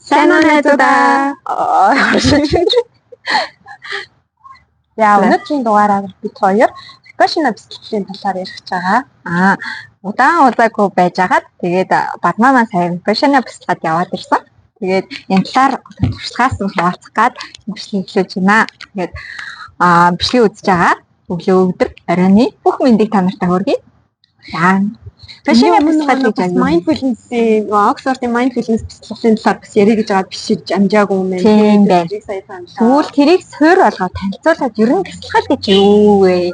Сайн уу, найзуудаа. За, өнөөдрийн дугаараар бид хоёр Випашина бясалгалын талаар ярих гэж байгаа. Удаан уулзаагүй байжгаад, тэгээд Бадмаа маань сая Випашина бясалгаад яваад ирсэн. Тэгээд энэ талаар туршлагаас нь хуваалцах гээд бичлэг эхлүүлж байна. Тэгээд бичлэг үзэж байгаа өглөө, өдөр, оройн бүх мэндийг та нартай хүргэе. За, Випашина бясалгал гэж бас mindfulness-ийн, Oxford-ын mindfulness бясалгалын талаар бас ярих гэж байгаа, бишиж амжаагүй юм байна. Тийм байна. Тэгвэл тэрийг суурь болгоод танилцуулаад, ер нь бясалгал гэж юу вэ?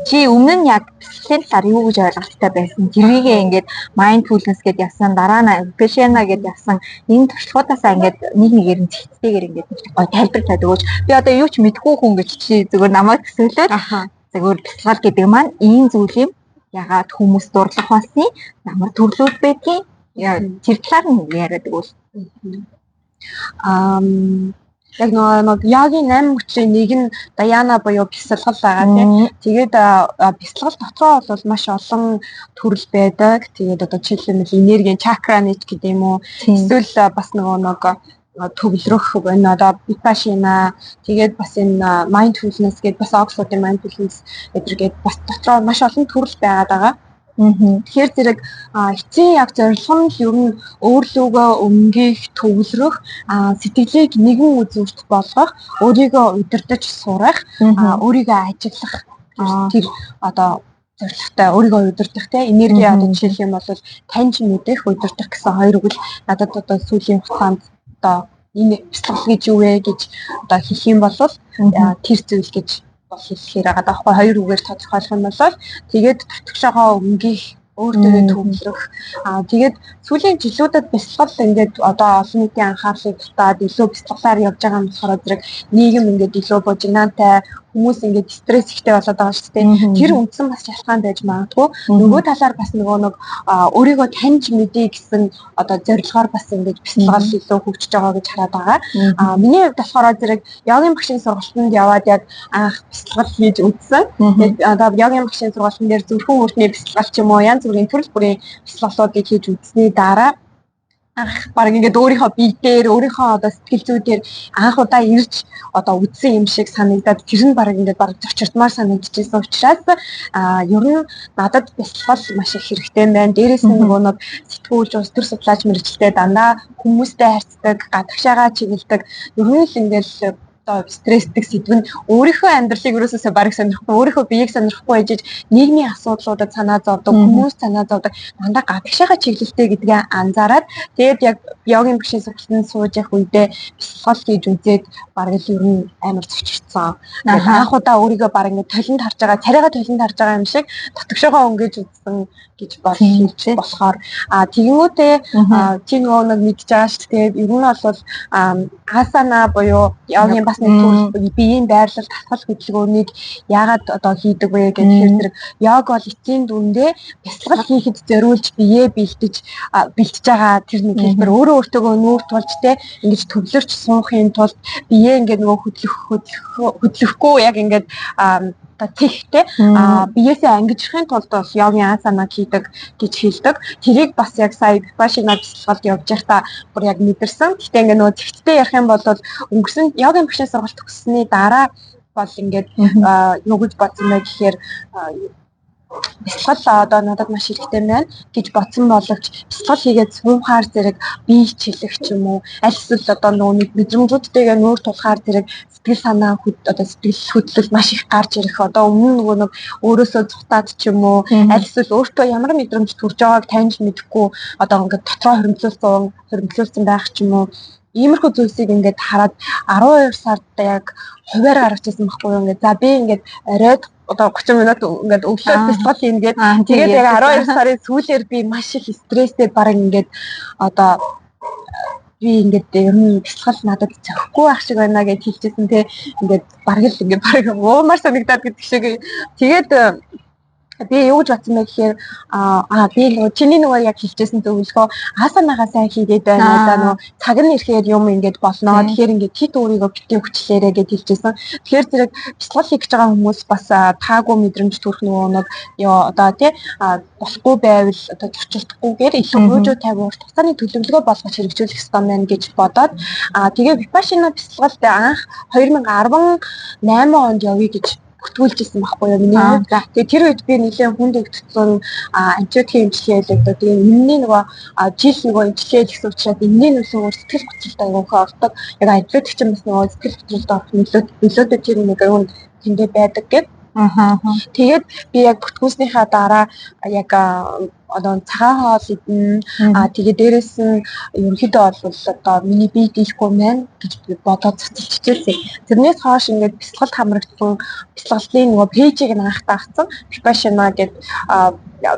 Чи өмнө нь яг бясалгалын талаар юу гэж ойлголттой байсан? Тэрийгээ ингээд mindfulness гэдээ явсан, дараа нь Vipassana гэдээ явсан. Энэ туршлагуудаасаа ингээд нэг нэгээр нь зэгцтэйгээр ингээд гой тайлбарлаад өгөөч. Би одоо юу ч мэдэхгүй хүн гэж чи зүгээр намайг төсөөлөөд, зүгээр бясалгал гэдэг маань ийм зүйл юм, ягаад хүмүүс дурлах болсны, ямар төрлүүд байдгийг, тэр талаар нь яриад өгвөл. Яг нөгөө нэг йогийн 8 мөчийн нэг нь дхьяана буюу бясалгал байгаа, тийм. Тэгээд бясалгал дотроо бол маш олон төрөл байдаг. Тэгээд одоо жишээлбэл энергийн чакраны ч гэдэг юм уу. Эсвэл бас нөгөө нэг төвлөрөх энэ одоо випашина, тэгээд бас энэ mindfulness гэдэг, бас Oxford-ын mindfulness гэдэг бас дотроо маш олон төрөл байгаад байгаа. Тэгэхээр зэрэг эцсийн яг зорилго нь л ер нь өөрлөгөө өнгөх, төвлөрөх, сэтгэлийг нэгэн үзүүрт болгох, өөрийгөө удирдах сурах, өөрийгөө ажиглах тэр одоо зорилготой, өөрийгөө удирдах, те, энерги одоо жишээлх юм бол таньж мэдэх, удирдах гэсэн хоёр үг л надад одоо сүүлийн хугацаанд одоо энэ бясалгал гэж юу вэ гэж одоо хэлэх юм бол тэр зүйл гэж бол хэлэхээр байгаа даахгүй, хоёр үгээр тодорхойлох юм бол тэгээд дотгошоогоо өнгөх, өөр дээрээ төвлөрөх. Тэгээд сүүлийн жилүүдэд бясалгал ингээд одоо олон нийтийн анхаарлыг татаад, илүү бясалгалаар явж байгаа юм болохоор зэрэг нийгэм ингээд илүү бужигнаантай, хүмүүс ингээд стресс ихтэй болоод байгаа шүү дээ. Тэр үндсэн бас шалтгаан байж магадгүй. Нөгөө талаар бас нөгөө нэг өөрийгөө таньж мэдье гэсэн одоо зорилгоор бас ингээд бясалгал илүү хөгжиж байгаа гэж хараад байгаа. Миний хувьд болохоор зэрэг йогийн багшийн сургалтанд яваад яг анх бясалгал хийж үзсэн. Тэгээд одоо йогийн багшийн сургалтын дээр зөвхөн үртний бясалгал ч юм уу, янз бүрийн төрөл бүрийн бясалгалуудыг хийж үзсний дараа анх баг ингээд өөрийнхөө бие дээр, өөрийнхөө одоо сэтгэл зүй дээр анх удаа ирж одоо үзсэн юм шиг санагдаад, тэр нь баг ингээд баг зочирдмаар санагдчихсан учраас ер нь надад бясалгал маш их хэрэгтэй байна. Дээрээс нь нөгөө нэг сэтгүүлч, улс төр судлаач мэргэжилтэй, дандаа хүмүүстэй харьцдаг, гадагшаага чиглэдэг. Ер нь л ингээд одоо стрессдэг сэдв нь өөрийнхөө амьдралыг ерөөсөө бараг сонирхгүй, өөрийнхөө биеийг сонирхгүй байж нийгмийн асуудлуудад санаа зовдөг, хүмүүс санаа зовдөг, дандаа гадагшаага чиглэлтэй гэдгээ анзаараад, тэгээд яг йогийн багшийн сургалтанд сууж явах үедээ бясалгал хийж үзээд бараг л ер нь амар зочирдсон. Анх удаа өөрийгөө бараг ингэ толинд харж байгаа, царайгаа толинд харж байгаа юм шиг дотгошоогоо өнгөж үзсэн гэж бол хэлж болохоор тэгэнгүүтээ чи нөгөө нэг мэдж байгаа шүү дээ. Ер нь бол асана буюу йогийн бас нэг төрөл биеийн байрлал, дасгал хөдөлгөөнийг яагаад одоо хийдэг вэ гэхээр зэрэг йог бол эцсийн дүндээ бясалгал хийхэд зориулж биеэ бэлтэж бэлтэж байгаа тэр нэг хэлбэр, өөрөө өөртөөгөө нүүр тулж, те, ингэж төвлөрч суухын тулд биеэ ингээд нөгөө хөдлөх хөдлөхгүй яг ингээд одоо тэгтэй биеэсээ ангижрахын тулд бол йогийн асана хийдэг гэж хэлдэг. Тэрийг бас яг сая випашина бясалгалд явж байхдаа бүр яг мэдэрсэн. Гэхдээ ингээд нөгөө зэгцтэй ярих юм бол өнгөрсөн йогийн багшийн сургалт төгссөний дараа бол ингээд юу гэж бодсон бэ гэхээр бясалгал одоо надад маш хэрэгтэй байна гэж бодсон боловч бясалгал хийгээд суухаар зэрэг бие чилэх ч юм уу, аль эсвэл одоо нөгөө мэдрэмжүүдтэйгээ нүүр тулахаар зэрэг сэтгэл санаа, одоо сэтгэл хөдлөл маш их гарч ирэх, одоо өмнө нөгөө нэг өөрөөсөө зугтаад ч юм уу, аль эсвэл өөртөө ямар мэдрэмж төрж байгааг таньж мэдэхгүй одоо ингээд дотроо хоримтлуулсан байх ч юм уу, иймэрхүү зүйлсийг ингээд хараад 12 сард яг хувиар гаргаж ирсэн байхгүй юу, ингээд за би ингээд оройд одоо 30 минут ингээд өглөө бясалгал хийнэ гээд. Тэгээд яг 12 сарын сүүлээр би маш их стресстэй, баг ингээд одоо би ингээд ер нь бясалгал надад зохихгүй байх шиг байна гэж хэлчихсэн, те, ингээд бараг л ингээд бараг уумар санагдаад гэдэг шиг. Тэгээд Би юу гэж бодсон бэ гэхээр би нөгөө чиний нөгөө яг хэлчихсэн зөвлөгөө асанагаа сайн хийгээд байна одоо нөгөө цаг нь ирэхээр юм ингээд болно. Тэгэхээр ингээд хит өөрийгөө битгий хүчлээрэ гэд хэлчихсэн. Тэгэхээр зэрэг бяцлал хийх гэж байгаа хүмүүс бас таагүй мэдрэмж төрөх нөгөө нэг ёо одоо тий болохгүй байвал одоо зөрчилдөхгүйгээр илүү гуйжуу тавин урт хугацааны төлөвлөгөө болгож хэрэгжүүлэх ёстой байна гэж бодоод тэгээ Випашина бяцлагалд анх 2018 онд явъя гэж бүртгүүлжсэн байхгүй юу миний хувьд. Тэгээ тэр үед би нэлээд хүнд өгдсөн антибиотикийн эмчилгээ хийлэгдээ. Тэгээ энэний нөгөө жил нөгөө эмчилгээ хийх учраас энэний нөлөөгөөр сэтгэл готролд аягүй их ордог. Яг антибиотик чинь бас нөгөө сэтгэл готролд орох нөлөөтэй тэр нэг аюун тэндээ байдаг гэд. Тэгээд би яг бүртгүүлснийхаа дараа яг одоо цагаан хоол идэн тэгээ дээрэс нь ерөнхийдөө бол одоо миний бие дийлэхгүй маань гэж би бодоод цэцэлчихсэн. Тэрнээс хойш ингээд бяцлагалт хамрагдсан бяцлаглалын нөгөө пэйжийг нь анх дагцсан. Випашина гэдэг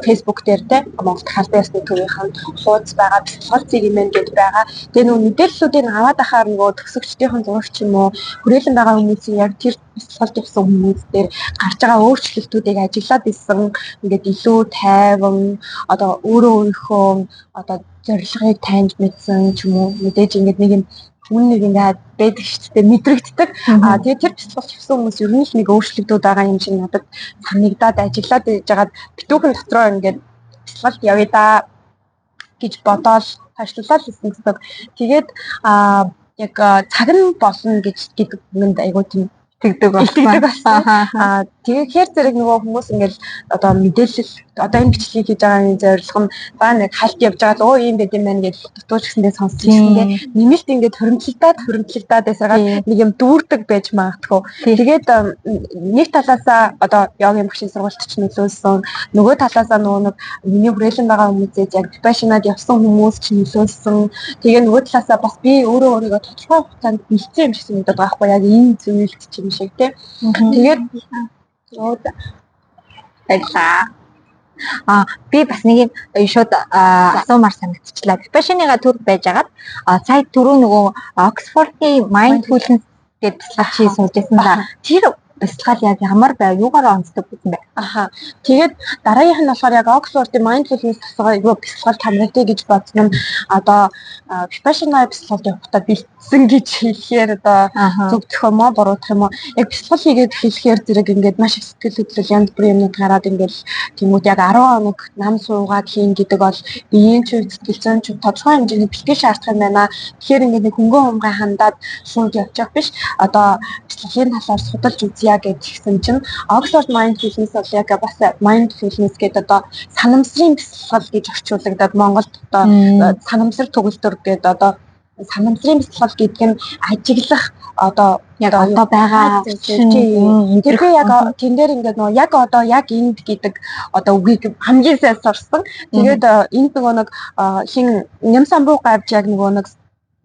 Facebook дээр те Монгол албан ёсны төвийнхэн хуудас байгаа бяцлагал зэг юм байна гэд байгаа. Тэгээ нөгөө мэдээллүүдийг аваад ахаар нөгөө төгсөгчдийнхэн зураг ч юм уу хүрээлэн байгаа хүмүүсийн яг тэр бяцлагалт явсан хүмүүс дээр гарч байгаа өөрчлөлтүүдийг ажиглаад исэн. Ингээд илүү тайван одоо өөрөө өөрийнхөө одоо зорилгыг таньж мэдсэн ч юм уу мэдээж ингээд нэг юм хүн нэг ингээд байдаг шүү дээ мэдрэгддэг. Тэгээ тэр бяцлагалт явсан хүмүүс ер нь л нэг өөрчлөгдөд байгаа юм шиг надад санагдаад ажиглаад байж байгаад битүүхэн дотроо ингээд бяцлагалт явъя да гэж бодоол ташлуулаад ирсэн гэсэн. Тэгээд яг цаг нь болно гэж гэдэг үгэнд айгуу тийм Тэгдэг болсон. Тэгэхээр зэрэг нөгөө хүмүүс ингээл одоо мэдээлэл одоо энэ бичлэгийг хийж байгаа юм зорилго нь ба нэг хальт явж байгаа л өө ийм байд юм байна гэж дутууч гэсэндээ сонссон гэсэндээ нэмэлт ингээд хуримтлагдаад байсараад нэг юм дүүрдэг байж магадгүй. Тэгээд нэг талаасаа одоо йогийн багшийн сургалт ч нөлөөлсөн, нөгөө талаасаа нөгөө нэг миний хүрээлэн байгаа хүмүүсээс яг Випашинад явсан хүмүүс ч нөлөөлсөн. Тэгээ нөгөө талаасаа бас би өөрөө өөрийгөө тодорхой хугацаанд бэлдсэн юм шиг санагдаад байгаа байхгүй яг энэ зүйлд ч юм шиг тий. Тэгээд баярлаа. Би бас нэг юм шууд асуумар санагдчихлаа. Випашиныга төр байжгаад сая түрүү нөгөө Оксфордын Mindfulness гэдэг бяцлал чи сууж байсан да. Тэр бяцлал яг ямар байв? Юугаар онцлог байсан бэ? Аха. Тэгээд дараагийнх нь болохоор яг Oxford-ийн Mindfulness бяцлагалт хамрагдъя гэж бодсон нь одоо Vipassana бяцлагалт явахдаа бэлдсэн гэж хэлэхээр одоо зөв төх юм уу, буруудах юм уу? Яг бяцлал хийгээд хэлэхээр зэрэг ингээд маш их сэтгэл хөдлөл янз бүрийн юмнууд гараад ингээд тиймүүд яг 10 хоног нам суугаад хийн гэдэг бол биеийн ч сэтгэл зүйн ч тодорхой хэмжээний бэлтгэл шаардах юм байна. Тэгэхээр ингээд нэг хөнгөн хумгай хандаад шууд явчих биш. Одоо бяцлаглалын талаар судалж үзье гэж хэлсэн чинь Oxford Mindfulness бол яг бас mindfulness гэдэг одоо санамсрын бяцлал гэж орчуулагдаад Монголд одоо санамсар төгөлдөр гэдэг одоо санамсрын бяцлал гэдэг нь ажиглах одоо яг одоо байгаа тэр би яг тэн дээр ингээд нөгөө яг одоо яг энд гэдэг одоо үгийг хамгийн сайн сурсан. Тэгээд энд нөгөө нэг хин Нямсамбу гавж яг нөгөө нэг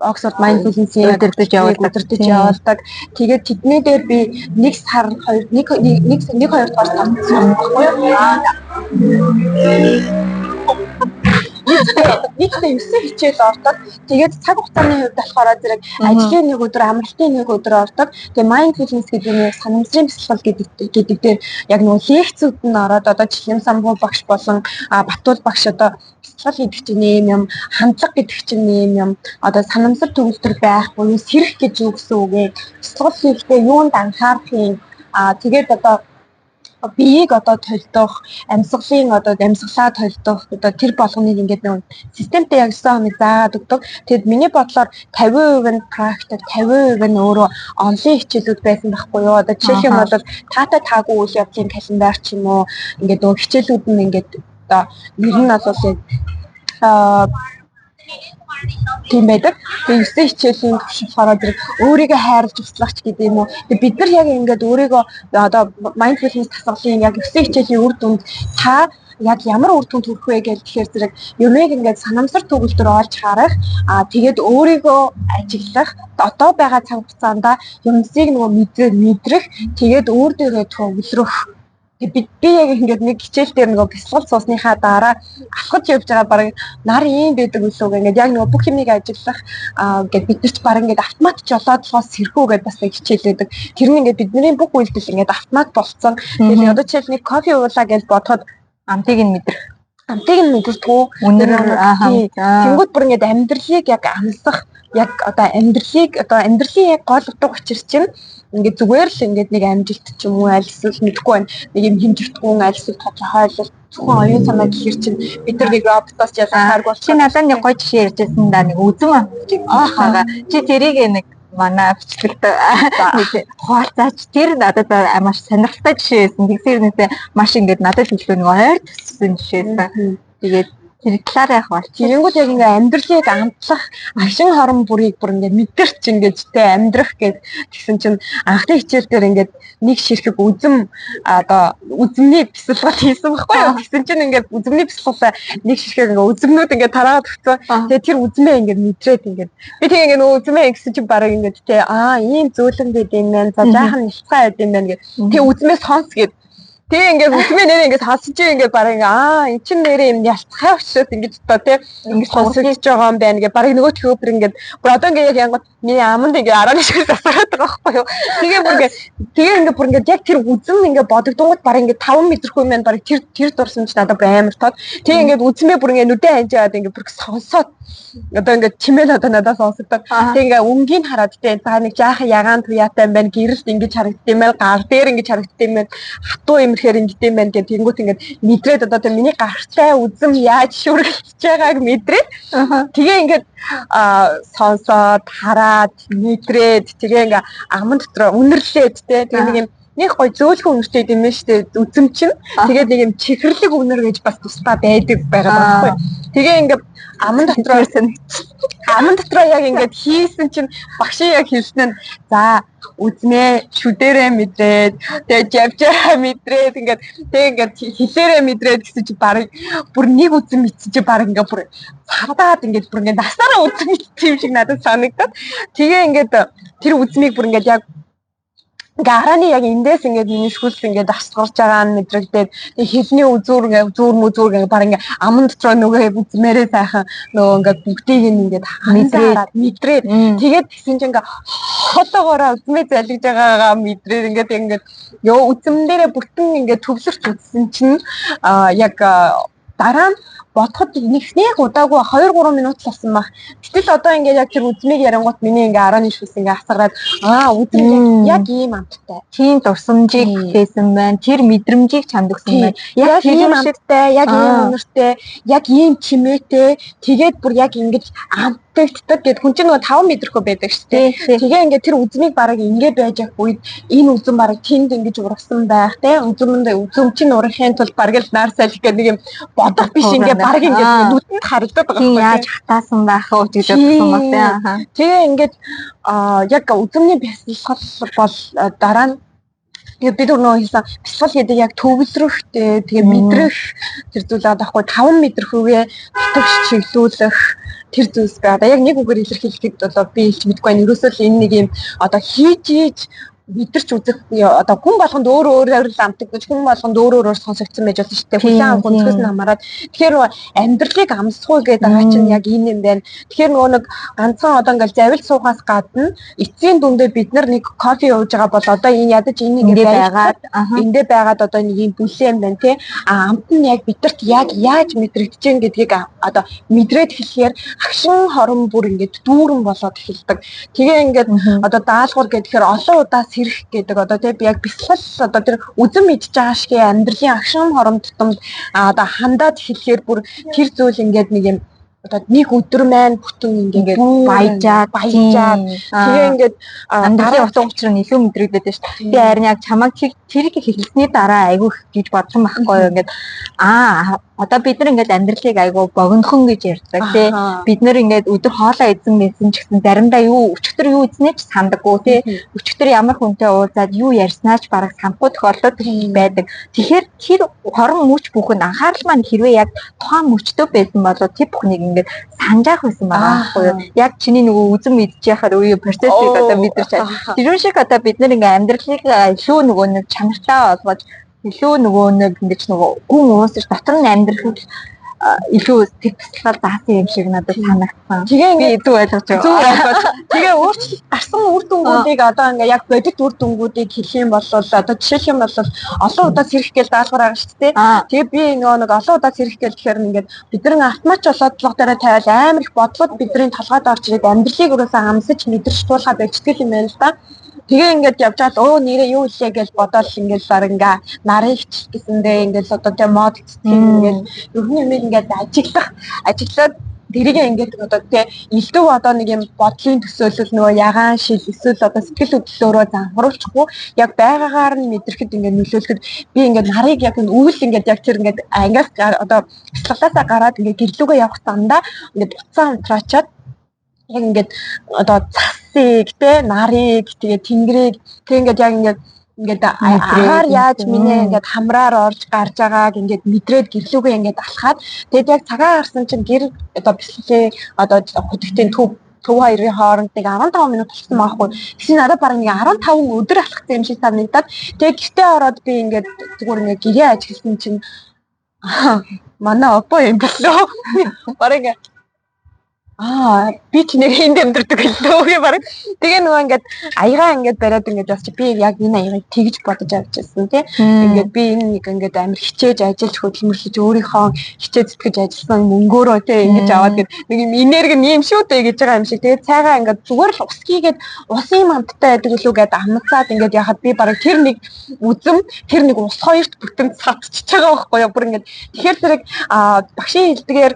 Oxford Mindfulness-ийн удирдах явуулдаг. Тэгээд тэдний дээр би нэг сар хоёр нэг нэг нэг хоёр дугаар сар сурсан байхгүй юу? Нийтдээ 9 хичээл ордог. Тэгээд цаг хугацааны хувьд болохоор зэрэг ажлын нэг өдөр, амралтын нэг өдөр ордог. Тэгээд mindfulness гэдэг нь санамсрын бяцлал гэдэг дээр яг нөгөө лекцүүд нь ороод одоо Члэм самбуу багш болон Батуул багш одоо бяцлал гэдэг чинь ийм юм, хандлага гэдэг чинь ийм юм, одоо санамсар төгөлдөр байх буюу сэрэх гэж юу гэсэн үг вэ? Бяцлал хийхдээ юунд анхаарах юм? Тэгээд одоо биеийг одоо толдох, амьсгалын одоо амьсгалаа толдох одоо тэр болгоныг ингээд нэг системтэй яг 9 хоног заагаад өгдөг. Тэгэд миний бодлоор 50% нь практик, 50% нь өөрөө онлайн хичээлүүд байсан байхгүй юу? Одоо жишээлх юм бол таатай таагүй үйл явдлын календар ч юм уу ингээд нөгөө хичээлүүд нь ингээд одоо нэр нь бол яг тийм байдаг. Тэгээ 9 хичээлийн турш болохоор зэрэг өөрийгөө хайрлаж туслах ч гэдэг юм уу. Тэгээ бид нар яг ингээд өөрийгөө одоо mindfulness дасгалын яг 9 хичээлийн үр дүнд та яг ямар үр дүнд хүрэх вэ гэж тэгэхээр зэрэг юмыг ингээд санамсар төгөлдөр олж харах, тэгээд өөрийгөө ажиглах, одоо байгаа цаг хугацаанд юмсыг нөгөө мэдрэх, тэгээд өөр дээрээ төвлөрөх Би яг ингээд нэг хичээл дээр нөгөө бясалгал суусныхаа дараа алхаж явж байгаа бараг нар ийм байдаг үлээ гэх ингээд яг нөгөө бүх юмыг ажиглах гээд бид нар ч бараг ингээд автомат жолоодлогоос сэрхүү гэдээ бас нэг хичээл байдаг. Тэр нь ингээд бидний бүх үйлдэл ингээд автомат болцсон. Тэгээд одоо жишээл нэг кофе уулаа гэж бодоход амтыг нь мэдрэх. Амтыг нь мэдэрдэггүй. Үнэр Тэнгүүд бүр ингээд амьдралыг яг амсах, яг одоо амьдралыг одоо амьдралын яг гол утга учир чинь ингээд зүгээр л ингээд нэг амжилт ч юм уу аль эсвэл мэдэхгүй байна. Нэг юм хэмжигдэхүүн аль эсвэл тодорхойлолт зөвхөн оюун санаа гэхэр чинь бид нар нэг роботоос ялгахааргүй болчих. Чи надад нэг гоё жишээ ярьжсэн да, нэг үзэн амтж байгаа. Чи тэрийг нэг манай бичлэгт нэг хуваалцаач, тэр надад маш сонирхолтой жишээ байсан. Тэгсээр нэсээ маш ингээд надад илүү нэг ойр төссөн жишээ байсан. Тэгээд тэр талаар яг бол Тэгэнгүүт яг ингээ амьдралыг амтлах агшин хорон бүрийг бүр ингээ мэдэрч ингэж те амьдрах гэд тэгсэн чинь анхны хичээл дээр ингээд нэг ширхэг үзэм одоо үзэмний бясалгал хийсэн байхгүй юу? Тэгсэн чинь ингээд үзэмний бясалгалаа нэг ширхэг ингээ үзэмнүүд ингээ тараад өгсөн. Тэгээ тэр үзмээ ингээ мэдрээд ингээд би тэгээ ингээ нөгөө үзмээ гэсэн чинь бараг ингээд те аа ийм зөөлөн байд юм байна. За жаахан нялцгай байд юм байна гэд. Тэгээ үзмээ сонс гэд. Тэгээ ингээд үзмээ нэрээ ингээд сонсож ингээд бараг ингээ аа эн чинь нэрээ юм ялцхай учраас ингэж одоо тий ингэж сонсогдож байгаа юм байна гэ бараг нөгөө төхөөр ингээд бүр одоо ингээд яг янгот миний аманд ингээд арааны шиг засараад байгаа байхгүй юу. Тэгээ бүр ингээд тэгээ ингээд бүр ингээд яг тэр үзэм ингээд бодогдонгууд бараг ингээд 5 метргүй юм байна, бараг тэр дурсамж надад бүр амар тод. Тэгээ ингээд үзмээ бүр ингээд нүдэ анжаад ингээд бүр сонсоод одоо ингээд чимээл одоо надад сонсогдоод тэгээ ингээд өнгийг хараад тэгээ за нэг жаахан ягаан туяатай юм байна, гэрэлт ингэж харагддаг юм байна, гар дээр ингэж харагддаг юм байна, хатуу имэрхээр ингэдэг юм байна гэх тэгэнгүүт ингээд мэдрээд одоо тэгээ миний гартай үзэм яаж шүргэлж байгааг мэдрээд тэгээ ингээд сонсоод хараад мэдрээд тэгээ ингээд аман дотор үнэрлээд те тэгээ нэг юм нэг гой зөөлхөн үнэртэй юм байна штэ үзэм чинь. Тэгээд нэг юм чихэрлэг үнэр гэж бас тусдаа байдаг байгаа байхгүй. Тэгээ ингээд аман дотроо аман дотроо яг ингээд хийсэн чинь багшийн яг хэлсэн нь за үзмээ шүдэрээ мэдрээд тэгээ жавжаа мэдрээд ингээд тэгээ ингээд хилээрээ мэдрээд гэсэн чи бараг бүр нэг үзэм мэдсэн чи бараг ингээд бүр цадаад ингээд бүр ингээд насаараа үзэм мэдсэн юм шиг надад санагдаад тэгээ ингээд тэр үзмийг бүр ингээд яг ингээ арааны яг эндээс ингээд миний шүлс ингээд асгарч байгаа нь мэдрэгдээд хилний үзүүр ингээ зүүр мүзүүр ингээ баг ингээ аман дотроо нөгөө үзмээрээ сайхан нөгөө ингээ бүгдийг нь ингээд мэдрээд тэгээд тэгсэн чинь ингээ холоогоороо үзмээ залгиж байгаагаа мэдрээд ингээд ингээд ёо үзэм дээрээ бүтэн ингээд төвлөрч үзсэн чинь яг дараа нь бодоход нэгснээ удаагүй 2 3 минут л болсон баг. Гэтэл одоо ингээд яг тэр үзмийг ярангуут миний ингээ арааны шүлс ингээ асгараад аа үзэм яг ийм амттай. Тийм дурсамжийг бүтээсэн байна. Тэр мэдрэмжийг чамд өгсөн байна. Яг ийм амттай, яг ийм үнэртэй, яг ийм чимээтэй. Тэгээд бүр яг ингэж амтагддаг гэд хүн чинь нөгөө 5 метрхөө байдаг шүү дээ. Тэгээ ингээд тэр үзмийг бараг ингэ байж явах үед энэ үзэм бараг тэнд ингэж ургасан байх те. Үзэмэнд үзэм чинь урахын тулд бараг л нар салхи гэдэг нэг юм бодох биш ингээ бараг ингээд нүдэнд харагдаад байгаа байхгүй. Яаж хатаасан байх вэ гэж бодсон баг тий. Тэгээ ингээд яг үзэмний бясалгал бол дараа нь тэгээ бид нөгөө хэлсэн бясалгал гэдэг яг төвлөрөхтэй тэгээ мэдрэх тэр зүйл байгаа байхгүй 5 метрхүүгээ дотогш чиглүүлэх тэр зүйлс байгаа. Яг нэг үгээр илэрхийлэхэд одоо би хэлж мэдэхгүй байна. Ерөөсөө л энэ нэг юм одоо хийж хийж мэдэрч үзэх одоо хүн болгонд өөр өөрөөр л амтагдаж хүн болгонд өөр өөрөөр сонсогдсон байж болно шүү дээ. Хүлээн авах өнцгөөс нь хамаарат. Тэгэхээр нөгөө амьдралыг амсахгүй гэдэг байгаа чинь яг энэ юм байна. Тэгэхээр нөгөө нэг ганцхан одоо ингээл завилд суухаас гадна эцсийн дүндээ бид нар нэг кофе ууж байгаа бол одоо энэ ядаж энэ ингэ байгаад эндээ байгаад одоо нэг юм бүлээн юм байна тий. А амт нь яг бидэрт яг яаж мэдрэгдэж гин гэдгийг одоо мэдрээд эхлэхээр агшин хорон бүр ингээд дүүрэн болоод эхэлдэг. Тэгээ ингээд одоо даалгавар гэхээр олон удаа сэрэх гэдэг одоо тий би яг бясалгал одоо тэр үзэм идж байгаа шиг амьдралын агшин хором тутамд одоо хандаад эхлэхээр бүр тэр зүйл ингээд нэг юм одоо нэг өдөр маань бүтэн ингээд баяжаад баяжаад тэгээ ингээд амьдралын утга учир нь илүү мэдрэгдээд байна шүү дээ. Би харин яг чамайг тэрийг хэлсний дараа айгүй их гэж бодсон байхгүй юу, ингээд аа одоо бид нар ингээд амьдралыг айгүй богинохон гэж ярьдаг тий. Бид нар ингээд өдөр хоолоо идсэн байсан ч гэсэн заримдаа юу өчигдөр юу идснээ ч сандаггүй тий. Өчигдөр ямар хүнтэй уулзаад юу ярьснаа ч бараг санахгүй тохиолдол байдаг. Тэгэхээр тэр хорон мөч бүхэн анхаарал маань хэрвээ яг тухайн мөчтөө байсан бол тэр бүхнийг ингээд санджаах байсан байгаа байхгүй юу. Яг чиний нөгөө үзэм идэж яхад үе процессыг одоо мэдэрч байна. Тэр шиг одоо бид нар ингээд амьдралыг илүү нөгөө нэг чанартай болгож Илүү нөгөө нэг ингэж нөгөө гүн уусаж дотор нь амьдрах илүү тэр бясалгал даасан юм шиг надад санагдсан. Тэгээ ингээд зөв ойлгож байгаа. Зөв ойлгож. Тэгээ өөрчлөлт гарсан үр дүнгуудыг одоо ингээ яг бодит үр дүнгуудыг хэлэх юм бол одоо жишээлх юм бол олон удаа сэрэх гээл даалгавар байгаа шүү дээ. Тэгээ би нөгөө нэг олон удаа сэрэх гээл гэхээр ингээд бидний автомат болоод толгой дээр тавиал амар их бодлоод бидний толгойд орж ирээд амьдралыг өрөөсөө амсаж мэдэрч туулгаа болчдөг юм байна л да. Тэгээ ингээд явж байгаа л өө нэрээ юу илээ гэж бодоол ингээд баг ингээ нарыг ч гэсэндээ ингээд одоо тэ мод цэцэг ингээд ерхний юм ингээд ажиглаад тэрийг ингээд одоо тэ элдв одоо нэг юм бодлын төсөөлөл нөгөө ягаан шил эсвэл одоо сэтгэл хөдлөлөөрөө занхруулчихгүй яг байгаагаар нь мэдрэхэд ингээд нөлөөлөхөд би ингээд нарыг яг энэ өвөл ингээд яг тэр ингээд ангиас одоо бяцлаглаасаа гараад ингээд гэрлүүгээ явах замдаа ингээд утсаа унтраачаад яг ингээд одоо цасыг те нарыг тэгээ тэнгэрийг тэг ингээд яг ингээд ингээд агаар яаж минь ингээд хамраар орж гарч байгааг ингээд мэдрээд гэрлүүгээ ингээд алхаад тэгээд яг цагаан харсан чинь гэр одоо бяцлаглалын одоо хөдөгтийн төв хоёрын хооронд нэг 15 минут болсон байхгүй. Тэгсэн надад бараг нэг 15 өдөр алхсан юм шиг санагдаад тэгээд гэртээ ороод би ингээд зүгээр ингээд гэрээ ажигласан чинь манай опо юм боллоо. Бараг ингээд би ч нэр энд амьдардаг гэлөө гэ бараг. Тэгээ нөгөө ингээд аягаа ингээд бариад ингээд бас чи би яг энэ аягийг тэгж бодож авч ирсэн тий. Ингээд би энэ нэг ингээд амар хичээж ажиллаж хөдөлмөрлөж өөрийнхөө хичээ зүтгэж ажилласан мөнгөөрөө тий ингэж аваад гээд нэг юм энерги нь юм шүү дээ гэж байгаа юм шиг. Тэгээ цайгаа ингээд зүгээр л ус хийгээд усын амттай байдаг үлүү гэд амцаад ингээд яхад би бараг тэр нэг үзэм тэр нэг ус хоёрт бүтэн цадчихж байгаа байхгүй юу. Бүр ингээд тэгэхээр зэрэг багшийн хэлдгээр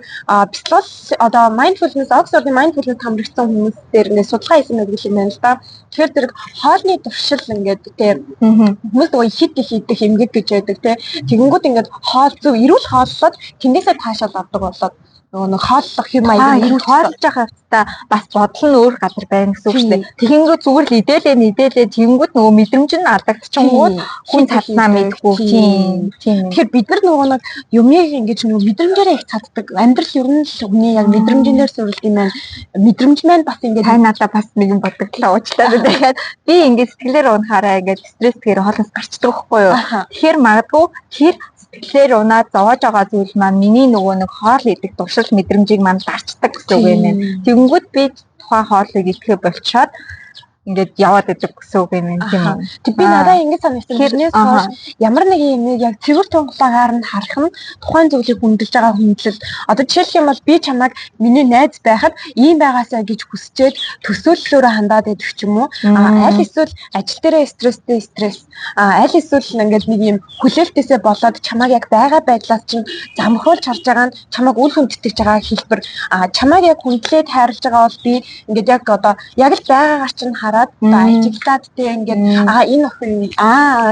бяцлал одоо mindfulness Oxford-ын mindfulness хамрагдсан хүмүүс дээр ингээд судалгаа хийсэн байдаг юм байна л да. Тэгэхээр зэрэг хоолны туршил ингээд тэ хүмүүс нөгөө хит их идэх эмгэг гэж байдаг тэ. Тэгэнгүүт ингээд хоол зөв эрүүл хооллоод тэндээсээ таашаал авдаг болоод нөгөө нэг хооллох юм аяг эрүүл хооллож байгаа хэвчээ бас бодол нь өөр газар байна гэсэн үг шүү дээ. Тэгэнгүүт зүгээр л идээлээ тэгэнгүүт нөгөө мэдрэмж нь алдагдчихгууд хүн цаднаа мэдгүй. Тийм. Тэгэхээр бид нар нөгөө нэг юмыг ингэж нөгөө мэдрэмжээрээ их цаддаг. Амьдрал ер нь л хүний яг мэдрэмжээр суурилд юм байна. Мэдрэмж маань бас ингэж та надаа бас нэгэн бодогдлоо уучлаарай. Тэгэхээр би ингэж сэтгэлээр унахаараа ингэж стресс гэхээр хоолноос гарчдаг байхгүй юу. Тэгэхээр магадгүй тэр сэтгэлээр унаад зовоож байгаа зүйл маань миний нөгөө нэг хоол идэх туршил мэдрэмжийг маань дарчдаг гэсэн үг юм байна. Тэгэнгүүт би тухайн хоолыг идэхэ болчоод ингээд яваад идэг гэсэн үг юм тийм үү. Тэг би надаа ингэж санагдсан. Тэрнээс хойш ямар нэгэн юмыг яг цэвэр тунгалаагаар нь харах нь тухайн зүйлийг хүндэлж байгаа хүндлэл. Одоо жишээлх юм бол би чамайг миний найз байхад ийм байгаасаа гэж хүсчээд төсөөллөөрөө хандаад идэх ч юм уу. Аль эсвэл ажил дээрээ стресстэй стресс. Аль эсвэл ингээд нэг юм хүлээлтээсээ болоод чамайг яг байгаа байдлаас чинь замхруулж харж байгаа нь чамайг үл хүндэтгэж байгаа хэлбэр. Чамайг яг хүндлээд хайрлаж байгаа бол би ингээд яг одоо яг л байгаагаар чинь хараад одоо ажиглаад тэ ингээд энэ охин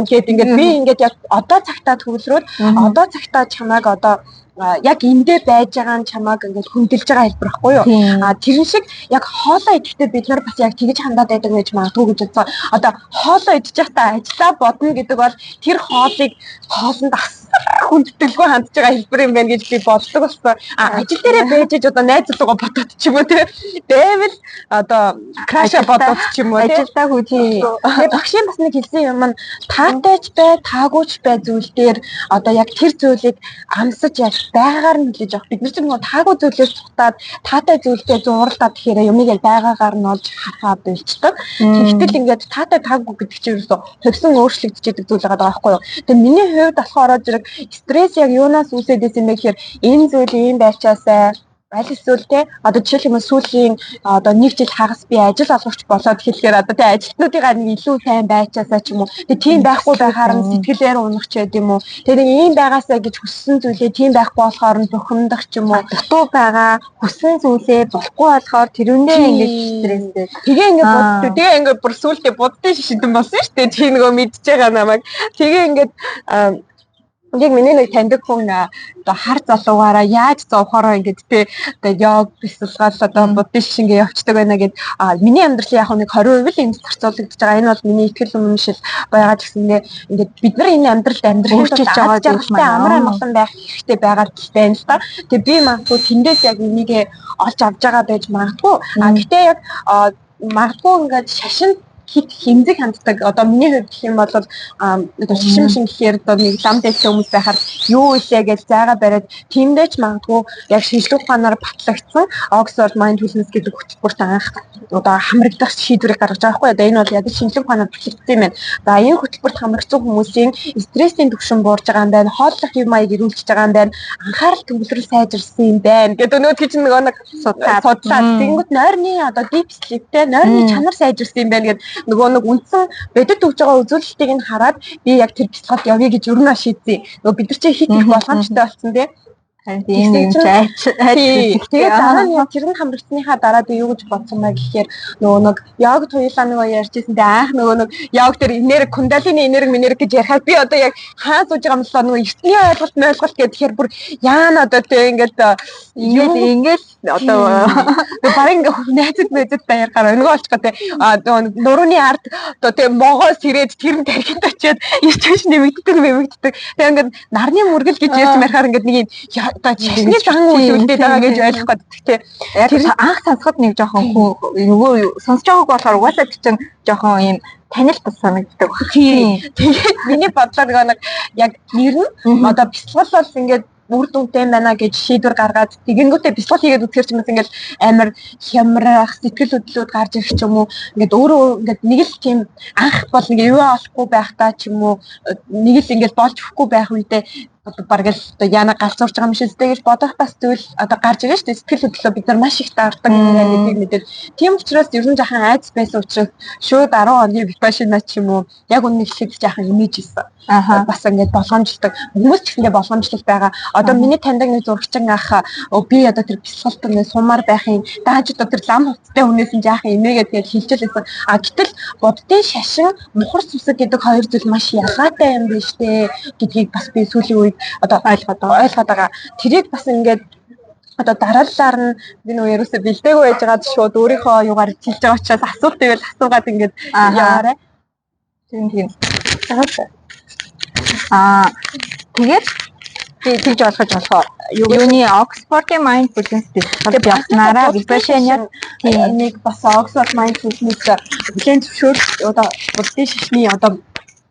гэд ингээд би ингээд яг одоо цагтаа төвлөрөөд одоо цагтаа чамайг одоо яг эндээ байж байгаа нь чамайг ингээд хүндэлж байгаа хэлбэр байхгүй юу? Тэрэн шиг яг хоолоо идэхдээ бид нар бас яг тэгж хандаад байдаг байж магадгүй гэж бодсон. Одоо хоолоо идэж байхдаа ажиллаа бодно гэдэг бол тэр хоолыг хоолнд хүндэтгэлгүй хандж байгаа хэлбэр юм байна гэж би боддог болсон. Ажил дээрээ байж иж одоо найзлуугаа бодоод ч юм уу те. Байвал одоо крашаа бодоод ч юм уу те. Ажилдаа хүлээ. Тэгээ багшийн бас нэг хэлсэн юм нь таатайч бай, таагүйч бай зүйл дээр одоо яг тэр зүйлийг амсаж яг байгаагаар нь хүлээж авах. Бид нар ч нөгөө таагүй зүйлээс цухтаад таатай зүйлдээ зууралдаад тэгэхээр юмыг яг байгаагаар нь олж харахаа болчдөг. Тэгтэл ингээд таатай таагүй гэдэг чинь ерөөсөө хувьсан өөрчлөгдөж идэг зүйл байгаа байхгүй юу. Тэгээ миний хувьд болохоор зэрэг стресс яг юунаас үүсээд исэн бэ гэхээр энэ зүйл ийм байчаасай аль эсвэл те одоо жишээлх юм сүүлийн одоо нэг жил хагас би ажил олгогч болоод хэлэхээр одоо те ажилтнуудыгаа нэг илүү сайн байчаасаа ч юм уу тэгээ тийм байхгүй байхаар нь сэтгэлээр унах ч байд юм уу тэгээ нэг ийм байгаасаа гэж хүссэн зүйлээ тийм байхгүй болохоор нь бухимдах ч юм уу дутуу байгаа хүссэн зүйлээ болохгүй болохоор тэрүүндээ ингэж стресстэй тэгээ ингээд боддоо тэгээ ингээд бүр сүүлдээ буддын шишидэн болсон шүү дээ чи нөгөө мэдж байгаа намайг тэгээ ингээд яг миний нэг таньдаг хүн одоо хар залуугаараа яаж зовхороо ингээд те одоо йог бясалгал одоо буддын шишингээ явцдаг байна гэд миний амьдралын яг нэг 20% л энд зарцуулагдаж байгаа. Энэ бол миний итгэл үнэмшил байгаа ч гэсэндээ ингээд бид нар энэ амьдралд амьдрах өөрчилж байгаа зүйл маань амар амгалан байх хэрэгтэй байгаа л байна л да. Тэгээ би магадгүй тэндээс яг энийгээ олж авч байгаа байж магадгүй. А гэтээ яг магадгүй ингээд шашин хит хэмзэг ханддаг. Одоо миний хувьд гэх юм бол одоо шишим шин гэхээр одоо нэг лам дээлтэй хүмүүс байхаар юу илээ гэж зайгаа бариад тиймдээ ч магадгүй яг шинжлэх ухаанаар батлагдсан Oxford Mindfulness гэдэг хөтөлбөрт анх одоо хамрагдах шийдвэрийг гаргаж байгаа байхгүй. Одоо энэ бол яг шинжлэх ухаанаар батлагдсан юм байна. За энэ хөтөлбөрт хамрагдсан хүмүүсийн стрессийн түвшин буурж байгаа юм байна, хооллох юм маяг эрүүлж байгаа юм байна, анхаарал төвлөрөл сайжирсан юм байна гэдэг өнөөдөр чинь нөгөө нэг судлаад тэгэнгүүт нойрны одоо deep sleep-тэй нойрны чанар сайжирсан юм байна гэд нөгөө нэг үндсэн бодит өгж байгаа үзүүлэлтийг нь хараад би яг тэр бясалгалд явъя гэж ер нь шийдсэн. Нөгөө бид нар чинь хит их болгоомжтой болсон тий. Харин тийм нэг юм айч. Тэгээд дараа нь яг тэр нь хамрагдсныхаа дараа би юу гэж бодсон бай гэхээр нөгөө нэг йогт хоёулаа нөгөө ярьжсэн дээ анх нөгөө нэг йог дээр энерги кундалини энерги минерги гэж ярихаар би одоо яг хаа сууж байгаа юм болоо нөгөө эртний ойлголт ойлголт гэхээр бүр яана одоо тэг ингээд ингээл одоо баг ингээ найзад найзадтай ярихаар өнгөө олчих гэдэг а нөгөө нурууны ард одоо тэг могоос ирээд тэр нь тархинд очиад ирчвш нэмэгддэг нэмэгддэг. Тэг ингээд нарны мөргөл гэж ярьсан ярихаар ингээд нэг юм одоо шашны зан үйл үлдээд байгаа гэж ойлгох гэдэг тий. Яг анх сонсоход нэг жоохон нөгөө сонсож байгааг болохоор угаасаа чинь жоохон юм танил бас санагддаг баг. Тийм. Тэгээд миний бодлоор нөгөө нэг яг нэр нь одоо бясалгал бол ингээд үр дүнтэй байна гэж шийдвэр гаргаад тэгэнгүүтээ бясалгал хийгээд үзэхэр ч юм уу ингээл амар хямрах сэтгэл хөдлөлүүд гарч ирэх ч юм уу ингээд өөрөө ингээд нэг л тийм анх бол ингээ юу олохгүй байхдаа ч юм уу нэг л ингээд болж өгөхгүй байх үедээ бараг л одоо яана галзуурч байгаа юм шиг зү гэж бодох бас зүйл одоо гарч ирнэ шүү дээ. Сэтгэл хөдлөлөө бид нар маш их даардаг юм байна гэдгийг мэдээд тийм учраас ер нь жаахан айдас байсан учраас шууд 10 хоногийн випашина ч юм уу яг үнэ хэлэхэд жаахан имиж ирсэн. Бас ингээд болгоомжлдог. Хүмүүс ч гэсэндээ болгоомжлол байгаа. Одоо миний таньдаг нэг зурагчин ах би одоо тэр бясалгалт ингээд сумаар байхын дааж одоо тэр лам хувцастай хүнээс нь жаахан имээгээд тэгээд хэлчихэл байсан. А гэтэл буддын шашин мухар сүсэг гэдэг хоёр зүйл маш ялгаатай юм биш үү гэдгийг бас би сүүлийн үед одоо ойлгоод байгаа. Тэрийг бас ингээд одоо дарааллаар нь би нөгөө ерөөсөө бэлдээгүй байж байгаад шууд өөрийнхөө югаар хэлж байгаа учраас асуулт ивэл асуугаад ингээд яваарай. Тийм тийм. Аа тэгээд би тэгж ойлгож болох юуны Oxford-ийн Mindfulness бясалгал явснараа Vipassana нэг бас Oxford Mindfulness хүлээн зөвшөөрч одоо буддын шашны одоо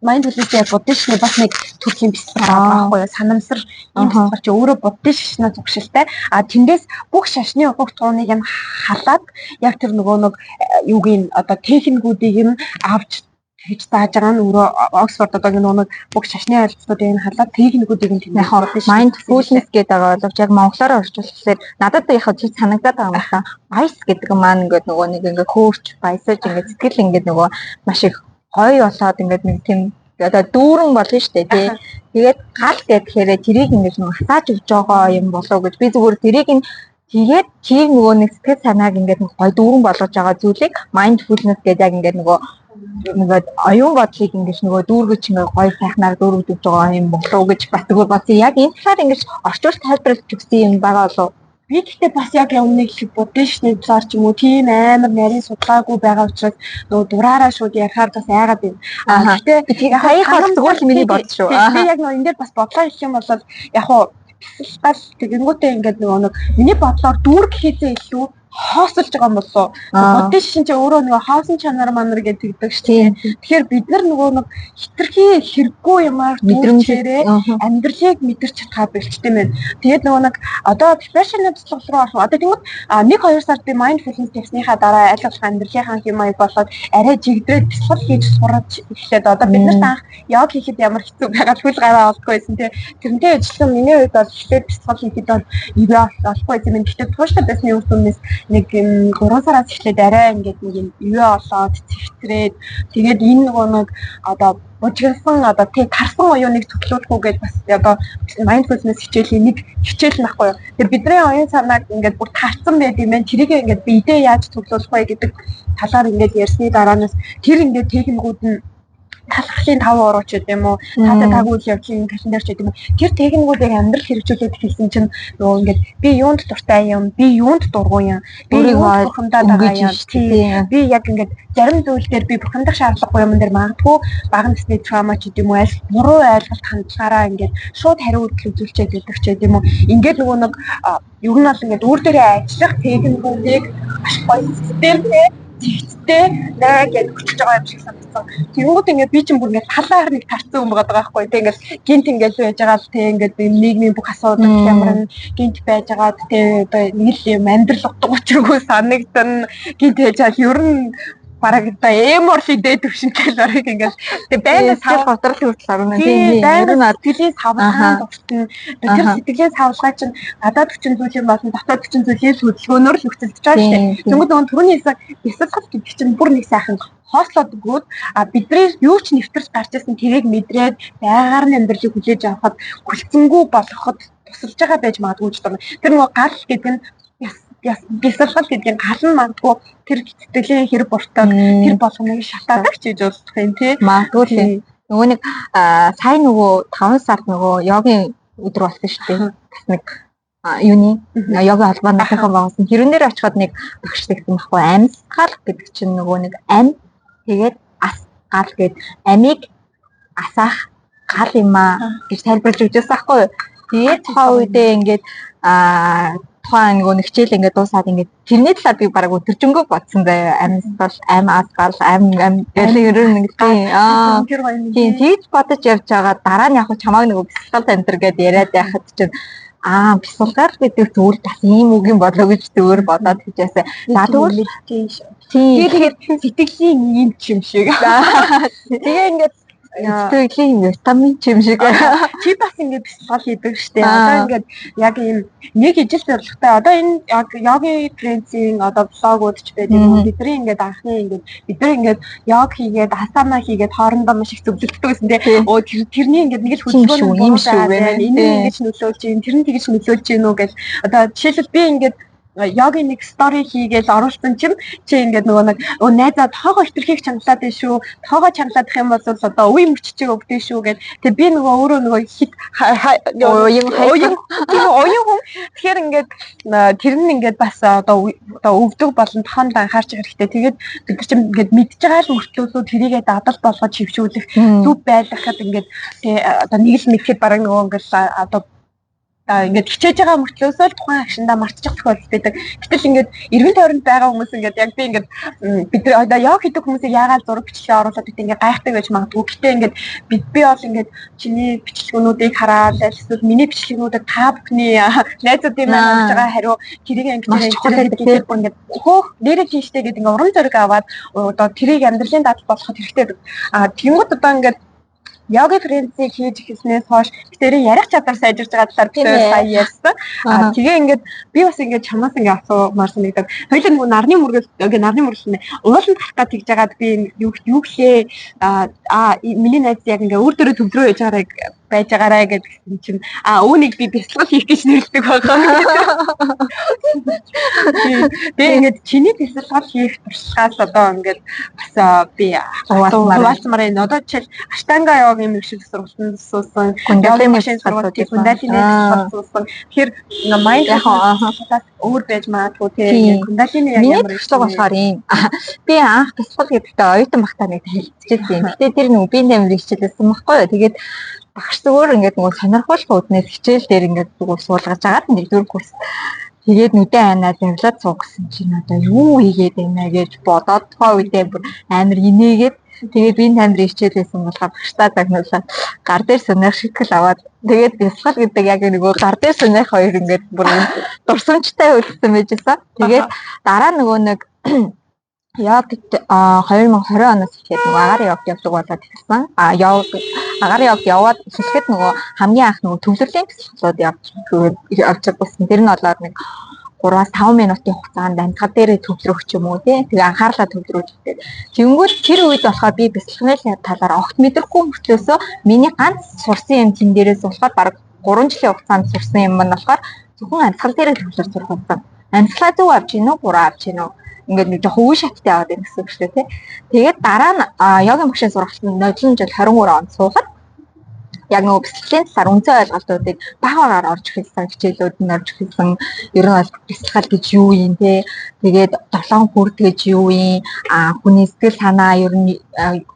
mindfulness-ийн буддын шашны бас нэг төрлийн бясалгал байгаа байхгүй юу? Санамсар ийм бясалгал чи өөрөө буддын шашнаа зуршилтай. А тэндээс бүх шашны уг тууныг нь халаад яг тэр нөгөө нэг юуг нь одоо техникүүдийг нь авч тэгж зааж байгаа нь өөрөө Оксфорд одоо нөгөө нэг бүх шашны ойлголтуудыг нь халаад техникүүдийг нь тэндээс mindfulness гэдэг байгаа боловч яг монголоор орчуулчихлаар надад яг тийм санагдаад байгаа юм байна. Баяс гэдэг маань ингээд нөгөө нэг ингээд хөөрч баясаж ингээд сэтгэл ингээд нөгөө маш их гоё болоод ингээд нэг тийм одоо дүүрэн болно шүү дээ тий. Тэгээд гал гэхээр тэрийг ингээд нэг массаж өгж байгаа юм болоо гэж би зүгээр тэрийг нь тэгээд тэр нөгөө нэг сэтгэл санааг ингээд нэг гоё дүүрэн болгож байгаа зүйлийг mindfulness гэдэг яг ингээд нөгөө оюун бодлыг ингэж нөгөө дүүргэж ингээд гоё сайхнаар дүүргэж өгч байгаа юм болоо гэж бас зүгээр бодсон. Яг энэ талаар ингэж орчуулж тайлбарлаж өгсөн юм байгаа болов. Би гэхдээ бас яг өмнө хэлэх буддын шашны талаар ч юм уу тийм амар нарийн судалгаагүй байгаа учраас нөгөө дураараа шууд ярихаар бас айгаад байна. Гэхдээ яг саяхан зүгээр л миний бодол шүү. Би яг нөгөө энэ дээр бас бодлоо хэлэх юм бол яг хуу бясалгал тэгэнгүүтээ ингээд нөгөө нэг миний бодлоор дүүргэхээсээ илүү хоосолж байгаа юм болоо. Буддын шашин чи өөрөө нөгөө хоосон чанар манар гэж тэгдэг шүү дээ. Тэгэхээр бид нар нөгөө нэг хитрхи хэрэггүй юмар мэдрэмжээрээ амьдралыг мэдэрч чадхаа болчтой юм байна. Тэгээд нөгөө нэг одоо Vipassana бясалгал руу орох. Одоо тэгмэд 1-2 сард би mindfulness тавьсныхаа дараа аль болох амьдралынхаа хэм маяг болоод арай жигдрээд бясалгал хийж сураж эхлээд одоо бид нарт анх йог хийхэд ямар хэцүү байгаа хөл гараа олдгүй байсан тий. Тэрнтэй ажилласан миний хувьд бол эхлээд бясалгал хийхэд бол ивэ олохгүй байсан юм. Гэхдээ тууштай байсны үр дүнээс нэг 3 сараас эхлээд арай ингээд нэг юм ивэ олоод цэгтрээд тэгээд энэ нөгөө нэг одоо бужигнасан одоо тий тарсан оюуныг цуглуулахгүй гэж бас одоо mindfulness хичээлийн нэг хичээл нь ахгүй юу. Тэр бидний оюун санааг ингээд бүр тарсан байд юм байна. Тэрийг ингээд биедээ яаж цуглуулах вэ гэдэг талаар ингээд ярьсны дараанаас тэр ингээд техникүүд нь талхлын 5 уруу ч гэдэм үү, таатай таг үйл явдлын календар ч гэдэм үү. Тэр техникүүдийг амьдрал хэрэгжүүлээд эхэлсэн чинь нөгөө ингээд би юунд дуртай юм, би юунд дургүй юм, би юунд бурхамдаад байгаа юм. Би яг ингээд зарим зүйл дээр би бурхамдах шаардлагагүй юм дээр магадгүй бага насны траума ч гэдэм үү, аль буруу ойлголт хандлагаараа ингээд шууд хариу үйлдэл үзүүлчихэд байдаг ч гэдэм үү. Ингээд нөгөө нэг ер нь бол ингээд өөр дээрээ ажиллах техникүүдийг маш гоё системтэй цэгцтэй най гэж өчөж байгаа юм шиг санагдсан. Тэгэнгүүт ингээд би чинь бүр ингээд талаар нэг тарцсан юм байгаа байхгүй. Тэг ингээд гинт ингээд байж байгаа л тэг ингээд нийгмийн бүх асуудал ямар гинт байж байгаа тэг одоо нэг л юм амьдрал утга учиргүй санагдана. Гинт байж байгаа ер нь бараг одоо эморлын дээд түвшинтэй л бараг ингээл тэгээ байнга сав готрол хүртэл орно тийм байнга сэтгэлийн савлгаа дуртна. Тэр сэтгэлийн савлгаа чинь гадаад хүчин зүйлийн болон дотоод хүчин зүйлийн хөдөлгөөнөөр л нөхцөлдөж байгаа шүү дээ. Тэнгүүд нөгөө түрүүний хэлсэн бясалгал гэдэг чинь бүр нэг сайхан хоослоод өгөөд а бидний юу ч нэвтэрч гарч ирсэн тэрийг мэдрээд байгаар нь амьдралыг хүлээж авахад хүлцэнгүү болгоход тусалж байгаа байж магадгүй ч юм. Тэр нөгөө гал гэдэг нь бясалгал гэдгийн гал нь магадгүй тэр сэтгэлийн хэрэг буртаг тэр болгоныг шатаадаг ч гэж бодох юм тий. Магадгүй л. Нөгөө нэг сайн нөгөө 5 сард нөгөө йогийн өдөр болсон шүү дээ. Бас нэг юуны йогийн холбооныхан байгуулсан. Тэрэн дээр очиход нэг багш тэгсэн байхгүй амьсгал гэдэг чинь нөгөө нэг ам тэгээд ас гал гэд амийг асаах гал юм аа гэж тайлбарлаж өгч байсан байхгүй юу. Тэгээд тухайн үедээ ингээд тухайн нөгөө нэг хичээл ингээд дуусаад ингээд тэрний талаар би бараг өдөржингөө бодсон заяа. Амьсгал, ам асгал, ам ам гэх ер нь нэг тийм. Тийм тэгж бодож явж байгаа дараа нь яг чамааг нөгөө бясалгал амтэр гэдээ яриад байхад чинь бясалгал гэдэг зүйл бас ийм үг юм болоо гэж зүгээр бодоод хийжээсэ. За тэгвэл тэгээд сэтгэлийн юм юм шиг. Тэгээ ингээд сэтгэлийн витамин ч юм шиг. Чи бас ингээд бясалгал хийдэг штэ. Одоо ингээд яг ийм нэг ижил зорилготой. Одоо энэ яг йогийн френцийн одоо блогууд ч байдаг юм. Бидний ингээд анхны ингээд бид нар ингээд йог хийгээд асана хийгээд хоорондоо маш их зөвлөлддөг гэсэн тий. Өө тэрний ингээд нэг л хөдөлгөөн юм шүү байна. Энэ ингэж нөлөөлж юм, тэр нь тэгж нөлөөлж гин үү гэл. Одоо жишээлбэл би ингээд йогийн нэг стори хийгээл оруулсан чинь чи ингээд нөгөө нэг найзаа тоогоо хитрхийг чангалаад байна шүү. Тоогоо чангалаадах юм бол одоо үе мөч чиг өгдөө шүү гэд. Тэгээ би нөгөө өөрөө нөгөө хит оюун хүн. Тэгэхээр ингээд тэр нь ингээд бас одоо өвдөг болон тоонд анхаарч хэрэгтэй. Тэгээд бид нар чинь ингээд мэдж байгаа л мөртлөөсөө тэрийгээ дадал болгож хөвшүүлэх зүв байлгахад ингээд одоо нэг л мэдхэд бараг нөгөө ингээд одоо ингээд хичээж байгаа мөртлөөсөө л тухайн агшиндаа мартчих тохиолдол байдаг. Гэтэл ингээд эргэн тойронд байгаа хүмүүс ингээд яг би ингээд бид нар одоо йог хийдэг хүмүүсийг яагаад зураг бичлэгээ оруулаад бид ингээд гайхдаг байж магадгүй. Гэтэ ингээд би бол ингээд чиний бичлэгнүүдийг хараад эсвэл миний бичлэгнүүдэд та бүхний найзуудын маань өгч байгаа хариу тэрийг ингээд чухал байдаг. Бүр ингээд хөөх нэрээ тийштэй гэдэг ингээд урам зориг аваад одоо тэрийг амьдралын дадал болгоход хэрэгтэй байдаг. А тэгэнгүүт одоо ингээд йогийн френцийг хийж эхэлснээс хойш тэрийн ярих чадвар сайжирч байгаа талаар би сая ярьсан. Аа тэгээ ингээд би бас ингээд чамаас ингээд асуумаар санагдаад хоёулаа нөгөө нарны мөргөл ингээд нарны мөргөл нэ ууланд гарах гад тэгж жагаад би юу гэлээ аа миний найз яг ингээд өөр дөрөө төвлөрөө яж байгаарай байж байгаарай гэдгсэн чинь үүнийг би бясалгал хийх гэж нэрлэдэг байгаа. Тэгээ ингээд чиний бясалгал хийх туршлагаас одоо ингээд бас би хуваалцмаар байна. Одоо жишээл Аштанга йогийн мэргэжил сургалтанд суусан, Кундалини сургалтыг Кундалини сургалтанд суусан. Тэгэхээр mindfulness өөр байж магадгүй тийм Кундалини яг ямар туршлага болохоор юм. Би анх бясалгал гэдэгтээ оюутан багтаа нэг танилцчихсан юм. Гэтэ тэр нэг биеийн тамирын хичээлсэн байхгүй юу. Тэгээд багш зүгээр ингээд нөгөө сонирхолтой үүднээс хичээл дээр ингээд зүгээр суулгаж агаад нэгдүгээр курс тэгээд нүдэн айнаа завлаад суугсан чинь одоо юу хийгээд байна гэж бодоод тухайн үедээ бүр амар инээгээд тэгээд биеийн тамирын хичээл байсан болохоор багштаа загнуулаад гар дээр суних шийтгэл аваад тэгээд бясалгал гэдэг яг нөгөө гар дээр суних хоёр ингээд бүр дурсамжтай үлдсэн байжсэн. Тэгээд дараа нөгөө нэг йог 2020 оноос эхлээд нөгөө агаар йог явдаг болоод эхэлсэн. Йог агаар йог яваад эхлэхэд нөгөө хамгийн анх нөгөө төвлөрлийн бясалгалууд явж байсан. Тэр нь болоор нэг 3-5 минутын хугацаанд амьтгал дээрээ төвлөрөх ч юм уу тий. Тэгээ анхаарлаа төвлөрүүлж өгдөг. Тэнгүүд тэр үед болохоор би бясалганы талаар огт мэдрэхгүй мөртлөөсөө миний ганц сурсан юм тэн дээрээс болохоор бараг 3 жилийн хугацаанд сурсан юм нь болохоор зөвхөн амьтгал дээрээ төвлөрч сурах болсон. Амьтгалаа зөв авч гинүү, буруу авч гинүү. Ингээд нэг жоохон үе шаттай яваад байна гэсэн үг шүү дээ тий. Тэгээд дараа нь йогийн багшийн сургалтанд нодлон жил 23 онд суухад Яг нөгөө бясалгалын талаар үндсэн ойлголтуудыг бага багаар орж эхэлсэн, хичээлүүд нь орж эхэлсэн. Ер нь бол бясалгал гэж юу юм те. Тэгээд долоон хүрд гэж юу юм? А хүний сэтгэл санаа ер нь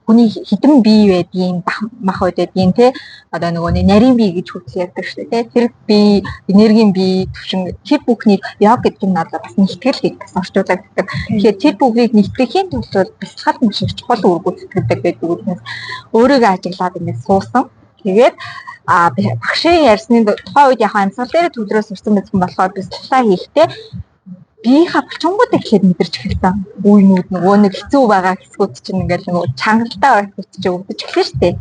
хүний хідэн бие байдгийн, мах байдгийн те. Одоо нөгөө нэг нарийн бие гэж хүртэл ярьдаг шүү дээ те. Тэр бие, энергийн бие, төвшин тэр бүхнийг йог гэдэг нь одоо бас нэгтгэл гэж бас орчуулагддаг. Тэгэхээр тэр бүхнийг нэгтгэхийн тулд бясалгал маш их чухал үүрэг гүйцэтгэдэг байдаг үгнээс өөрийгөө ажиглаад ингээд суусан. Тэгээд багшийн ярьсны тухайн үед яг амьсгал дээр төвлөрөө сурсан байсан болохоор бясалгалаа хийхдээ биеийнхаа булчингууд эхлээд мэдэрч эхэлсэн. Үеинүүд нөгөө нэг хэцүү байгаа хэсгүүд чинь ингээл нөгөө чангалтай байх хэсгүүд чинь өвдөж эхэлнэ шүү дээ.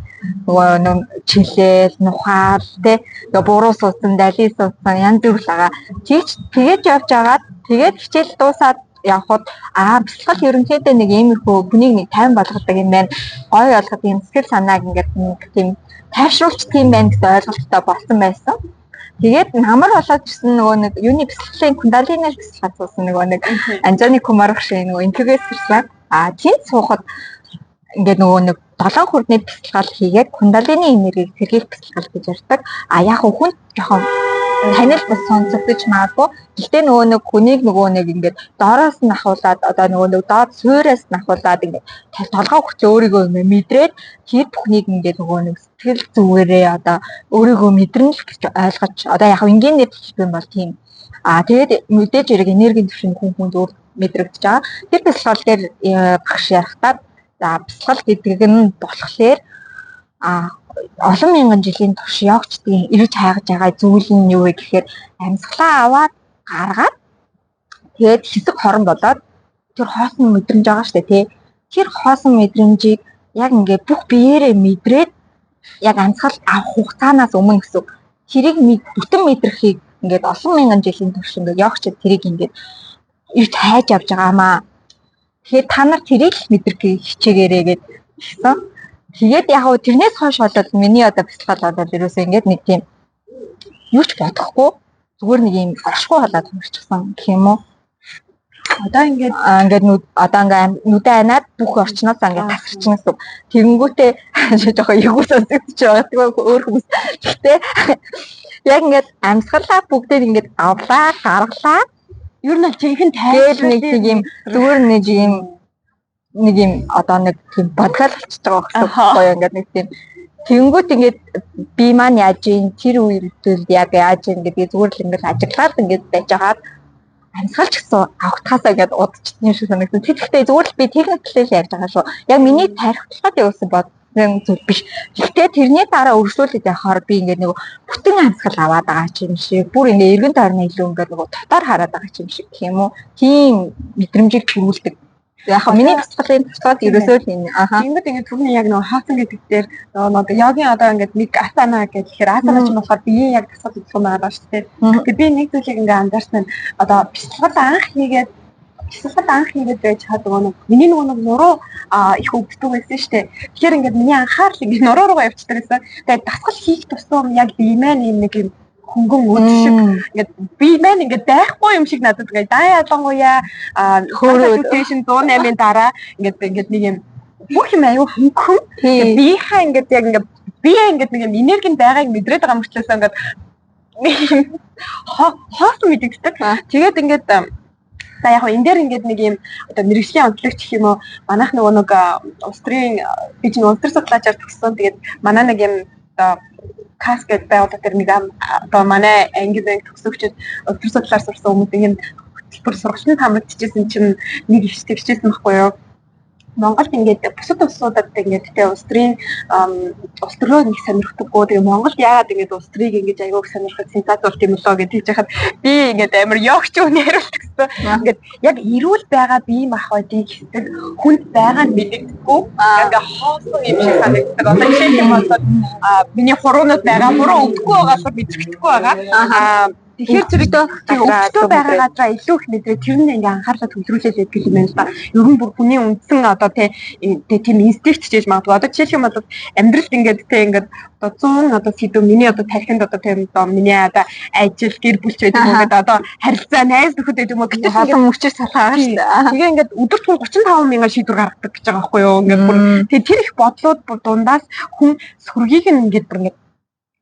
Нөгөө нэг чилээл, нухаал тэ нөгөө буруу суудсан, дали суудсан янз бүр л байгаа. Тэгж тэгээд явж агаад тэгээд хичээл дуусаад явхад бясалгал ерөнхийдөө нэг иймэрхүү хүнийг нэг тайван болгодог юм байна. Гоё болгодог юм, сэтгэл санааг ингээд нэг тийм тайвшруулчихдаг юм байна гэсэн ойлголттой болсон байсан. Тэгээд намар болоод ирсэн нөгөө нэг юуны бясалгалын кундалины бясалгал суусан нөгөө нэг Анжани Кумар багшийн нөгөө энтгээс ирсэн. Тэнд суухад ингээд нөгөө нэг долоон хүрдний бясалгал хийгээд кундалины энергийг сэргийлэх бясалгал гэж ярьдаг. Яг хүн жоохон танил бас сонсогдож магадгүй. Гэхдээ нөгөө нэг хүнийг нөгөө нэг ингээд доороос нь ахуулаад одоо нөгөө нэг доод суураас нь ахуулаад ингээд толгой хүч өөрийгөө мэдрээд тэр бүхнийг ингээд нөгөө нэг сэтгэл зүгээрээ одоо өөрийгөө мэдрэн л гэж ойлгож одоо яг энгийн нэр хэлэх юм бол тийм. Тэгээд мэдээж хэрэг энергийн түвшин хүн хүнд өөр мэдрэгдэж байгаа. Тэр бясалгал дээр багш ярихдаа за бясалгал гэдэг нь болохоор олон мянган жилийн турш йогчдын ирж хайгаж байгаа зүйл нь юу вэ гэхээр амьсгалаа аваад гаргаад тэгээд хэсэг хорон болоод тэр хоосон мэдрэмж байгаа шүү дээ тий. Тэр хоосон мэдрэмжийг яг ингээд бүх биеэрээ мэдрээд яг амьсгал авах хугацаанаас өмнө гэсэн тэрийг бүтэн мэдрэхийг ингээд олон мянган жилийн турш ингээд йогчд тэрийг ингээд ирж хайж явж байгаамаа. Тэгэхээр та нар тэрийг л мэдрэхийг хичээгээрэй гэд хэлсэн. Тэгээд яг хөө тэрнээс хойш болоод миний одоо бясалгал болоод ерөөсөө ингээд нэг тийм юу ч бодохгүй зүгээр нэг юм оршихуй болоод хөрчихсан гэх юм уу. Одоо ингээд ингээд одоо ингээд нүдэ анаад бүх орчноос ингээд тасарчна гэсэн. Тэгэнгүүтээ жоохон эвгүй сонсогдож байгаа өөр хүмүүс. Гэхдээ яг ингээд амьсгалаа бүгдээр ингээд авлаа, гаргалаа. Ер нь жинхэнэ тайвшрал нэг тийм зүгээр нэг юм нэг юм одоо нэг тийм бодгал болчихж байгаа байхгүй юу ингээд нэг тийм тэгэнгүүт ингээд би маань яаж юм тэр үед яг яаж юм гэдгийг зүгээр л ингээд ажиглаад ингээд байж байгаад амьсгалч гэсэн авахтахаасаа ингээд удчихсан юм шиг санагдсан. Тэгэхдээ зүгээр л би техниктэй л ярьж байгаа шүү. Яг миний тархитлагад явуулсан бодсон зүйл биш. Гэхдээ тэрний дараа өргөжлүүлээд явахаар би ингээд нэг бүтэн амьсгал аваад байгаа юм шиг бүр ингээд эргэн тойрны илүү ингээд нөгөө дотоор хараад байгаа юм шиг гэх юм уу. Тийм мэдрэмжийг төрүүлдэг. Яг миний бясалгалын туршлагад ерөөсөө л энэ. Тэгэнгүүт ингээд түрүүний яг нөгөө хаасан гэдэг дээр нөгөө йогийн одоо ингээд нэг асана гэхээр асана ч болохоор биеийн яг дасгал хөдөлгөөн байгаа шүү дээ. Тэгээ би нэг зүйлийг ингээд анзаарсан нь одоо бясалгал анх хийгээд байж хаад нөгөө нэг миний нөгөө нэг нуруу их өвддөг байсан шүү дээ. Тэгэхээр ингээд миний анхаарал ингээд нуруу руугаа явчихдаг байсан. Тэгээ дасгал хийх тусам яг бие маань юм нэг юм хөнгөн өд шиг ингээд би маань ингээд байхгүй юм шиг надад ингээд даа ялангуяа хөөрөөд 108-ын дараа ингээд нэг юм бүх юм аюу хөнгөн биеийнхаа ингээд яг ингээд би ингээд нэг юм энерги байгааг мэдрээд байгаа мөртлөөсөө ингээд нэг юм хоосон мэдэгддэг. Тэгээд ингээд за яг энэ дээр ингээд нэг юм одоо мэрэгжлийн онцлогч гэх юм уу манайх нөгөө нэг улс төрийн би чинь улс төр судлаачаар төгссөн. Тэгээд манай нэг юм одоо КАС гэдэг байгууллага дээр нэг одоо манай анги зэн төгсөгчд улс төр судлаар сурсан хүмүүс ийм хөтөлбөр сургалтанд хамрагдчихсэн чинь нэг их тэгчээсэн байхгүй юу? Монголд ингээд бусад улсуудад ингээд тэ улс төрийн улс төрөө нэг сонирхдаггүй. Тэгээ Монголд яагаад ингээд улс төрийг ингээд айгүйх сонирхож сенсац болт юм болоо гэж хэлж хахад би ингээд амар йогч үн яриулт гэсэн. Ингээд яг эрүүл байгаа бие махбодыг хэсэг хүнд байгаа нь мэдэгдэхгүй. Ингээд хоосон юм шиг санагддаг. Одоо жишээлх юм бол миний хуруунууд байгаа. Хуруу өвдөхгүй байгаа болохоор мэдрэхдэггүй байгаа. Тэгэхээр зэрэг өвдөлтөө байгаа газараа илүү их мэдрээ тэр нь ингээ анхаарлаа төвлөрүүлээд байдаг юм байна л да. Ер нь бүр хүний үндсэн одоо тийм инстинкт чиж магадгүй. Одоо жишээлх юм бол амьдралд ингээд тэ ингээд одоо 100 одоо сэдв миний одоо тархинд одоо тийм одоо миний одоо ажил гэр бүл ч байдаг юм ингээд одоо харилцаа найз нөхөд байдаг юм уу гэтэл ингээд мөчөөр салгаа шүү дээ. Тэгээ ингээд өдөрт хүн 35 мянган шийдвэр гаргадаг гэж байгаа байхгүй юу? Ингээд бүр тэгээ тэр их бодлууд бүр дундаас хүн сөргийг нь ингээд бүр ингээд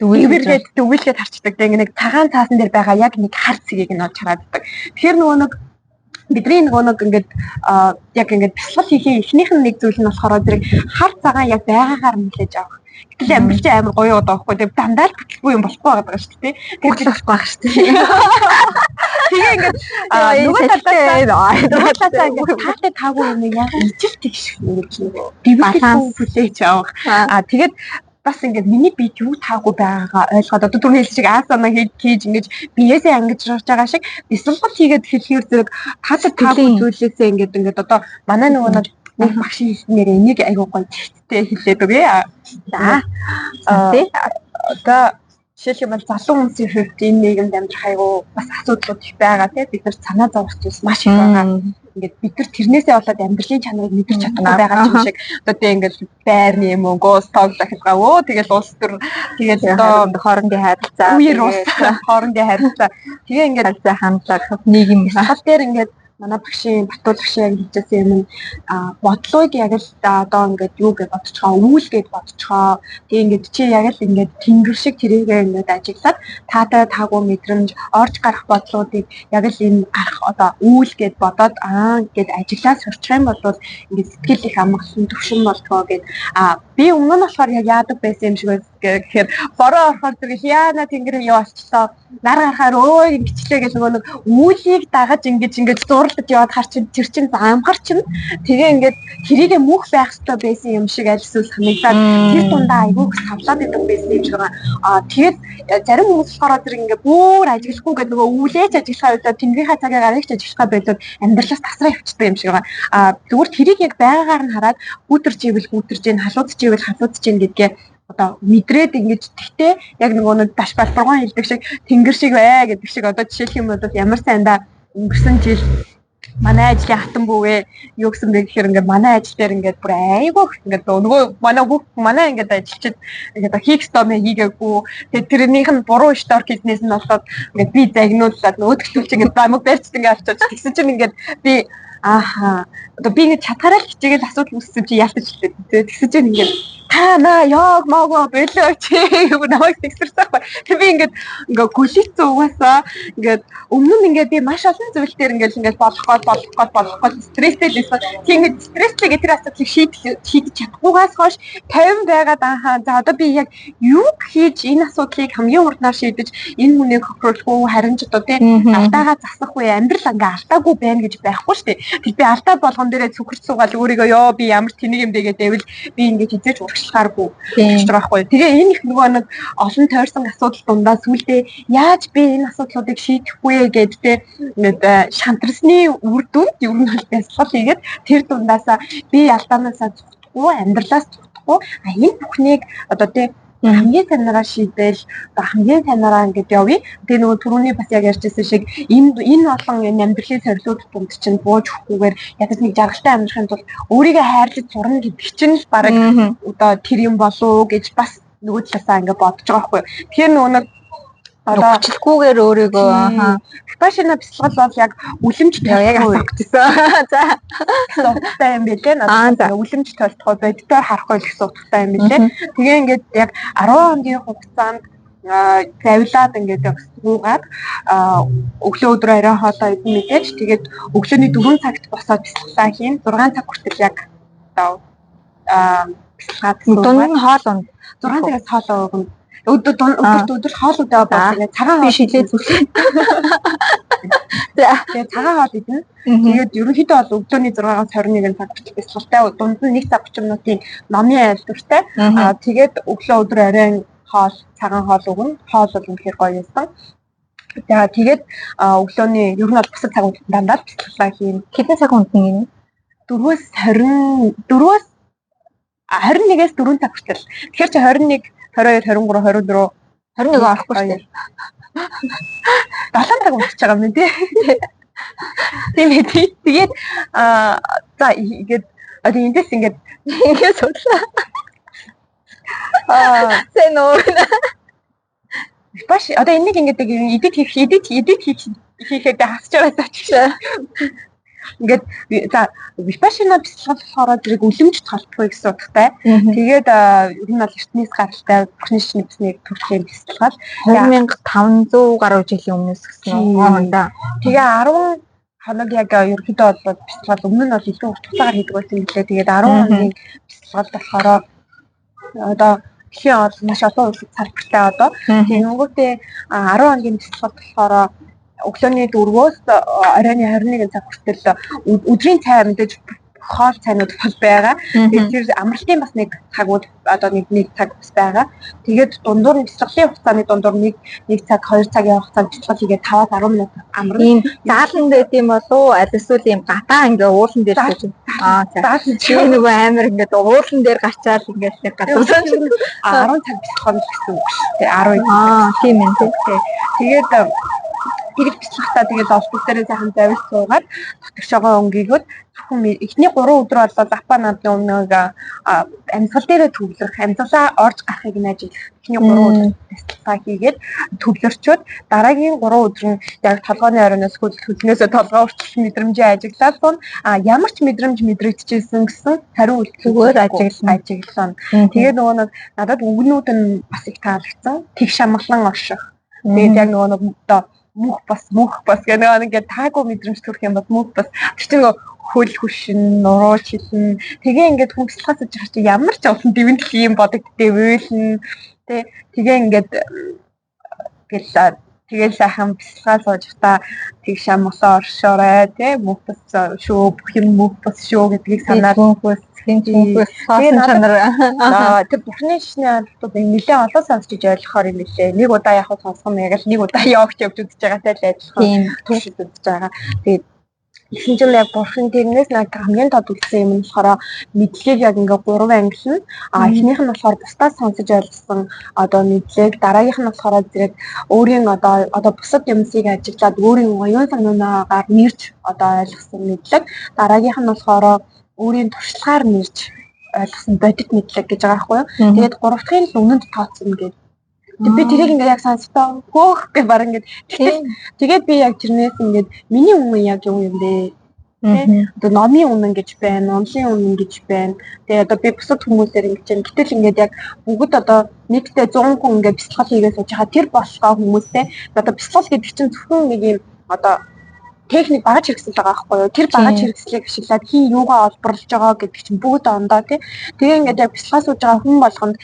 Дүгийлгээд дүгийлгээд харчдаг. Тэгээ ингээ нэг цагаан цаасан дээр байгаа яг нэг хар цэгийг нь олж хараад байдаг. Тэгэхээр нөгөө нэг бидний нөгөө нэг ингээд яг ингээд бясалгал хийхийн эхнийх нь нэг зүйл нь болохоор зэрэг хар цагаан яг байгаагаар нэлээж авах. Гэтэл амьдрал чинь амар гоё байгаа байхгүй. Тэгээ дандаа л бүтлгүй юм болохгүй байгаа шүү дээ. Тэгээ болохгүй байх шүү дээ. Тэгээ ингээд нөгөө талаасаа ингээд таатай таагүй юм яг ижил тэгш ингэж нөгөө баланс хүлээж авах. Тэгээд бас ингээд миний биед юу таагүй байгаагаа ойлгоод одоо түрүүний хэлсэн шиг асана хийж ингэж биеэсээ ангижраж байгаа шиг бясалгал хийгээд хэлэхээр зэрэг таатай таагүй зүйлээсээ ингээд ингээд одоо манай нөгөө нэг багшийн хэлснээр энийг айгуу гоё чигттэй хэлээд өгье. За. Одоо жишээлх юм бол залуу хүмүүсийн хувьд энэ нийгэмд амьдрах айгуу бас асуудлууд их байгаа тийм, бид нар санаа зовох зүйлс маш их байгаа. Ингээд бид нар тэрнээсээ болоод амьдралын чанарыг мэдэрч чадахгүй байгаа юм шиг одоо тийм ингээд байрны мөнгө, сток захилгаа өө тэгэл улс төр тэгэл одоо хоорондын харилцаа, үер улс хоорондын харилцаа тэгээ ингээд харилцаа хандлага нийгэм бясалгал дээр ингээд манай багшийн Батул багшийн яг хэлжсэн юм нь бодлогыг яг л одоо ингээд юу гэж бодцохоо, үүл гэж бодцохоо. Тэгээ ингээд чи яг л ингээд тэнгэр шиг тэрийгээ ингээд ажиглаад таатай таагүй мэдрэмж орж гарах бодлуудыг яг л энэ гарах одоо үүл гэж бодоод гэд ажиглаад сурчих юм бол ингээд сэтгэл их амгалан төвшин болдгоо гэд. Би өмнө нь болохоор яг яадаг байсан юм шиг байна гэхээр бороо орохоор зэрэг яана тэнгэр юу болчлоо, нар гарахаар өө ингэчлээ гэж нөгөө нэг үүлийг дагаж ингэж ингэж зурлаж яваад хар чинь тэр чинь замхар чинь тэгээ ингээд тэрийгэ мөнх байх хэрэгтэй байсан юм шиг аль эсвэл санагдаад тэр дундаа айгүйх савлаад идэг байсан юм шиг байгаа. Тэгээд зарим хүмүүс болохоор зэрэг ингээд бүр ажиглахгүй гэдэг нөгөө үүлээч ажиглахаа болоод тэнгэрийнхаа цагийг гарыг ч ажиглахаа болоод амьдралаас тасраа явчихдаг юм шиг байгаа. Зүгээр тэрийг яг байгаагаар нь хараад гүтэрч ивэл гүтэрч гин, халуудч ивэл халуудч гин гэдгээ одоо мэдрээд ингэж тэгтээ яг нөгөө нэг даш балбаргон хэлдэг шиг тэнгэр шиг бай гэдэг шиг одоо жишээлх юм бол ямар сайндаа өнгөрсөн жил манай ажлын хатан бүүгээ юу гэсэн бэ гэхээр ингээд манай ажил дээр ингээд бүр айгүй ингээд нөгөө манай бүх манай ингээд ажилчид ингээд хийх ёстой хийгээгүй. Тэгээд тэрнийх нь буруу шторк хийснээс нь болоод ингээд би загнуулаад нөгөөдгөлч ингээд бамаг барьж ингээд авчиж тэгсэн чинь ингээд би ааха одоо би ингээд чадхаараа л хичээгээл асуудал үүссэн чи яалтаж хэлээ. Тэгсэн чинь ингээд та наа яг магаа болоо чи намайг тэгсэрсэн байхгүй. Тэр би ингээд ингээ гөлийцэн угаасаа ингээд өмнө нь ингээд би маш олон зүйл дээр ингээд ингээд болох гол стресстэй л байсан. Тийм ингээд стресстэйгээ тэр асуудлыг шийдэж чадахгүйгаас хойш 50 байгаад ааха за одоо би яг юу хийж энэ асуудлыг хамгийн урднаар шийдэж энэ хүнийг хохируулахгүй харин ч одоо тийм алдаагаа засах үе амьдрал ингээ алдаагүй байна гэж байхгүй шүү дээ. Тэр би алдаа болгон дээрээ цүхэрч суугаал өөрийгөө ёо би ямар тэнэг юм бэ гэдэг би ингээд хизээч урагшлахааргүй гэж байгаа байхгүй. Тэгээ энэ их нөгөө нэг олон тойрсон асуудал дундаа сүүлдээ яаж би энэ асуудлуудыг шийдэх вэ гэд тэ ингээд шантарсны үр дүнд ер нь бол бясалгал хийгээд тэр дундаасаа би алдаанаасаа зүтгэхгүй, амьдралаас зүтгэхгүй, энэ бүхнийг одоо тэ хамгийн танаараа шийдэл хамгийн танаараа ингээд явъя. Тэгээ нөгөө түрүүний бас яг ярьжсэн шиг энэ олон энэ амьдралын сорилууд дунд чинь бууж өгөхгүйгээр ядаж нэг жаргалтай амьдрахын тулд өөрийгөө хайрлаж сурна гэдэг чинь л бараг одоо тэр юм болов гэж бас нөгөө талаасаа ингээд бодож байгаа байхгүй. Тэгэхээр нөгөө нэг одоо хүчлэхгүйгээр өөрийгөө Випашана бясалгал бол яг үлэмж яг асуух гэсэн. За утгатай юм билээ. Надад үлэмж тойлтгой бодитоор харахгүй л гэсэн утгатай юм билээ. Тэгээ ингээд яг 10 хоногийн хугацаанд завилаад ингээд суугаад өглөө өдрөө оройн хоолоо идэн мэдээж тэгээд өглөөний 4 цагт босоод бясалгалаа хийн. 6 цаг хүртэл яг одоо бясалгаад дунд нь хоол унд 6 цагаас хоолоо өгнө. Өдөрт хоол удаа бол тэгээд цагаан би шилээ зүлээ. За тэгээд цагаан хоол идэнэ. Тэгээд ерөнхийдөө бол өглөөний 6-аас 21 цаг хүртэл бясалгалтай, дунд нь 1 цаг 30 минутын номын айлтвартай. Тэгээд өглөө өдөр оройн хоол, цагаан хоол өгнө. Хоол бол үнэхээр гоё юмсан. За тэгээд өглөөний ер нь бол бусад цаг дандаа л бясалгалаа хийн. Хэдэн цаг унтна гинэ? 4-өөс 21-ээс 4 цаг хүртэл. Тэгэхээр чи 21 22, 23, 24, 21 орохгүй шүү дээ. 7 цаг унтчих байгаа юм тий. Тийм ээ тий. Тэгээд за ингээд одоо эндээс ингээд ингээд судлаа. Зэ нөө. Баш одоо энийг ингээд эдит хийх хийхэд хасч байгаа ч. Ингээд за випашина бясалгал болохоор зэрэг үлэмж толтгүй гэсэн утгатай. Тэгээд ер нь бол эртнээс гаралтай Бурхны шинэ бүсний төрлийн бясалгал. 2500 гаруй жилийн өмнөөс гэсэн үү? Тэгээ 10 хоног яг ерөнхийдөө бол бясалгал өмнө нь бол илүү урт хугацаагаар хийдэг байсан гэлээ. Тэгээд 10 хоногийн бясалгал болохоор одоо дэлхийн ол маш олон улсад салбартай одоо. Тэгэнгүүтээ 10 хоногийн бясалгал болохоор өглөөний 4-өөс оройн 21 цаг хүртэл өдрийн цай мэдээж хоол цайнууд бол байгаа. Тэгээд тэр амралтын бас нэг цагууд одоо нэг цаг бас байгаа. Тэгээд дундуур нь бясалгалын хугацааны дундуур нэг цаг 2 цагийн хугацаанд бясалгал хийгээд 5-10 минут амарна. Ийм заалан байд юм болов уу? Аль эсвэл ийм гадаа ингээ уулан дээр сууж. Аа за. Чи нөгөө амар ингээд уулан дээр гарчаал ингээд нэг гадуусан. 10 цаг бясалгал гэсэн үг шүү дээ. 10 Аа тийм ээ. Тэгээд тэгж бяцлагтаа тэгээд олдол дээрээ сайхан завьж суугаад дотгошоогоо өнгийгөөд зөвхөн эхний 3 өдөр бол апа наадны өмнө амьсгал дээрээ төвлөрөх, амьсгалаа орж гарахыг нь ажиллах. Эхний 3 өдөр бяцлагаа хийгээд төвлөрчөөд дараагийн 3 өдөр нь яг толгойн оройноос хөлнөөсөө толгой хүртэл мэдрэмжээ ажиглаад сун. А ямар ч мэдрэмж мэдрэгдчихсэн гэсэн хариу үйлдэл зүгээр ажиглана. Тэгээд нөгөө нэг надад үгнүүд нь бас их таалагдсан. Тэгш амгалан орших. Тэгээд яг нөгөө нэг одоо мөнх бас гэх нэг ингээд таагүй мэдрэмж төрөх юм бол мөнх бас тэр чинь нөгөө хөл хөшин, нуруу чилэн тэгээ ингээд хүмслахаас аж чи ямар ч олон дэвэн юм бодогддээ уйлна тэ тэгээ ингээд гэл тэгэл сайхан бясалгаа сууж та тэгш амгалан оршоорой тэ мөнх бас шүү бүх юм мөнх бас шүү гэдгийг санаад мөнх хин мөнх соосон чанар тэр Бурхны шишний албадууд нэлээд олон сонсч иж ойлгохоор юм билээ. Нэг удаа яг сонсох юм яг л нэг удаа явж явж үзэж байгаатай л адилхан туршиж үзэж байгаа. Тэгээд Тэгсэн чинь яг Бурхан тэрнээс нэг хамгийн тод үлдсэн юм нь болохоор мэдлэгийг яг ингээ 3 ангилна. А эхнийх нь болохоор бусдаас сонсож ойлгосон одоо мэдлэг, дараагийнх нь болохоор зэрэг өөрийн одоо бусад юмсыг ажиглаад өөрийн оюун санаагаар нэрж одоо ойлгосон мэдлэг, дараагийнх нь болохоор өөрийн туршлагаар нэрж ойлгосон бодит мэдлэг гэж байгаа байхгүй юу. Тэгээд гурав дахь нь л үнэнд тооцно гэдэг. Би тэрийг ингээ яг сонсохдоо хөөх гэж баг ингээд тэгээд би яг тэрнээс ингээд миний үнэн яг юу юм бэ? Тэ одоо номын үнэн гэж байна, номлын үнэн гэж байна. Тэгээ одоо би бусад хүмүүсээр ингэж байна. Гэтэл ингээд яг бүгд одоо нийтдээ 100 хүн ингээд бясалгал хийгээ сууж байгаа тэр болохоо хүмүүстэй одоо бясалгал гэдэг чинь зөвхөн нэг юм одоо техник багаж хэрэгсэл байгаа байхгүй юу? Тэр багаж хэрэгслийг ашиглаад хин юугаа олборлож байгаа гэдэг чинь бүгд ондоо тий. Тэгээ ингээд яг бясалгал сууж байгаа хүн болгонд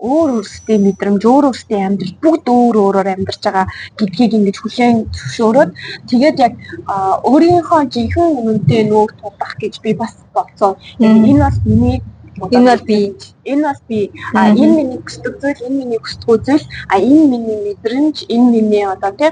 өөр өөрсдийн мэдрэмж, өөр өөрсдийн амьдрал бүгд өөр өөрөөр амьдарч байгаа гэдгийг ингэж хүлээн зөвшөөрөөд тэгээд яг өөрийнхөө жинхэнэ үнэнтэй нүүр тулах гэж би бас бодсон. Яг энэ бол миний энэ бол би, энэ бол би, а энэ миний хүсдэг зүйл, энэ миний хүсдэггүй зүйл, а энэ миний мэдрэмж, энэ миний одоо тий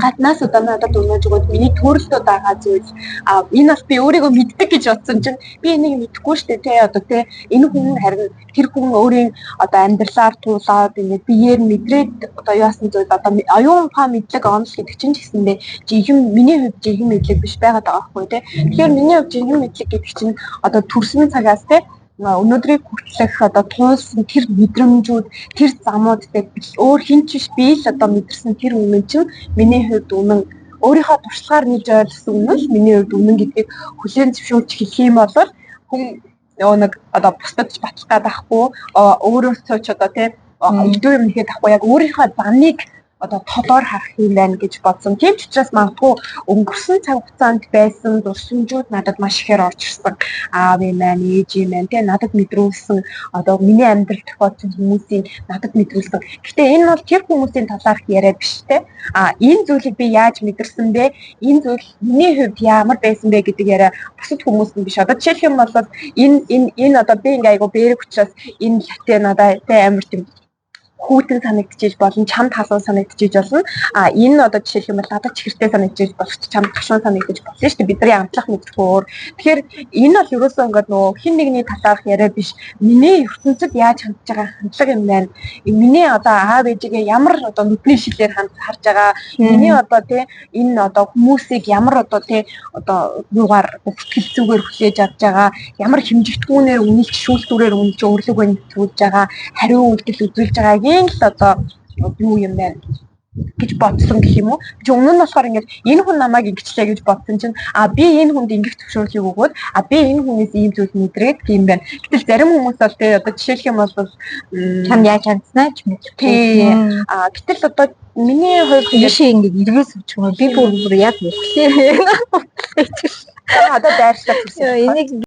гаднаас одоо надад өнөөж өгөөд миний төрөлдөө байгаа зүйл а энэ бол би өөрийгөө мэддэг гэж бодсон чинь би энийг мэдэхгүй шүү дээ тий одоо тий энэ хүн харин тэр хүн өөрийн одоо амьдралаар туулаад ингээд биеэр мэдрээд одоо яасан зүйл одоо оюун ухаан мэдлэг онол гэдэг чинь ч гэсэндээ жинхэнэ миний хувьд жинхэнэ мэдлэг биш байгаад байгаа байхгүй тий. Тэгэхээр миний хувьд жинхэнэ мэдлэг гэдэг чинь одоо төрсөн цагаас тий өнөөдрийг хүртэлх одоо туулсан тэр мэдрэмжүүд, тэр замууд тэ өөр хэн ч биш би л одоо мэдэрсэн тэр үнэн чинь миний хувьд үнэн, өөрийнхөө туршлагаар нийж ойлгосон үнэн л миний хувьд үнэн гэдгийг хүлээн зөвшөөрч хэлэх юм бол хүн нөгөө нэг одоо бусдад ч батлах гээд байхгүй, өөрөөсөө ч одоо тий өдөө юм нэхэд ахгүй яг өөрийнхөө замыг одоо толоор харах юм байна гэж бодсон. Тийм ч учраас магадгүй өнгөрсөн цаг хугацаанд байсан дурсамжууд надад маш ихээр орж ирсэн. Аав юм байна, ээж юм байна, тэ надад мэдрүүлсэн одоо миний амьдрал тохиолдсон хүмүүсийн надад мэдрүүлсэн. Гэхдээ энэ бол тэр хүмүүсийн талаарх яриа биш тэ. А энэ зүйлийг би яаж мэдэрсэн бэ? Энэ зүйл миний хувьд ямар байсан бэ гэдэг яриа бусад хүмүүс нь биш. Одоо жишээлх юм бол энэ энэ энэ одоо би ингээ айгу бэрэг учраас энэ латте надад тэ амар тийм хүүтэн санагдчихэж болно, чамд халуун санагдчихэж болно. А энэ одоо жишээлх юм бол надад чихэртэй санагдчихэж болох ч чамд гашуун санагдаж болно шүү дээ. Бидний амтлах мэдрэхүй өөр. Тэгэхээр энэ бол ерөөсөө ингээд нөгөө хин нэгний талаарх яриа биш. Миний ертөнцид яаж хандж байгаа хандлага юм байна. Миний одоо аав ээжигээ ямар одоо нүдний шилээр харж байгаа. Миний одоо тий энэ одоо хүмүүсийг ямар одоо тий одоо юугаар сэтгэл зүгээр хүлээж авч байгаа, ямар хэмжигдэхүүнээр үнэлж, шүүлтүүрээр үнэлж өөрлөгөө нэвтрүүлж байгаа, хариу үйлдэл үзүүлж байгааг л одоо юу юм бэ гэж бодсон гэх юм уу. Чи өмнө нь болохоор ингээд энэ хүн намайг ингэчлээ гэж бодсон чинь би энэ хүнд ингэх зөвшөөрлийг өгөөд би энэ хүнээс ийм зүйл мэдрээд тийм байна. Гэтэл зарим хүмүүс бол тий, одоо жишээлх юм бол чамд яаж хандсанаа ч мэдэхгүй. Тий. Гэтэл одоо миний хувьд Ийшээ ингээд эргээ суучих юм. Би бүр бүр яг үхлээ. Одоо дайрчлаа төрсөн. Энийг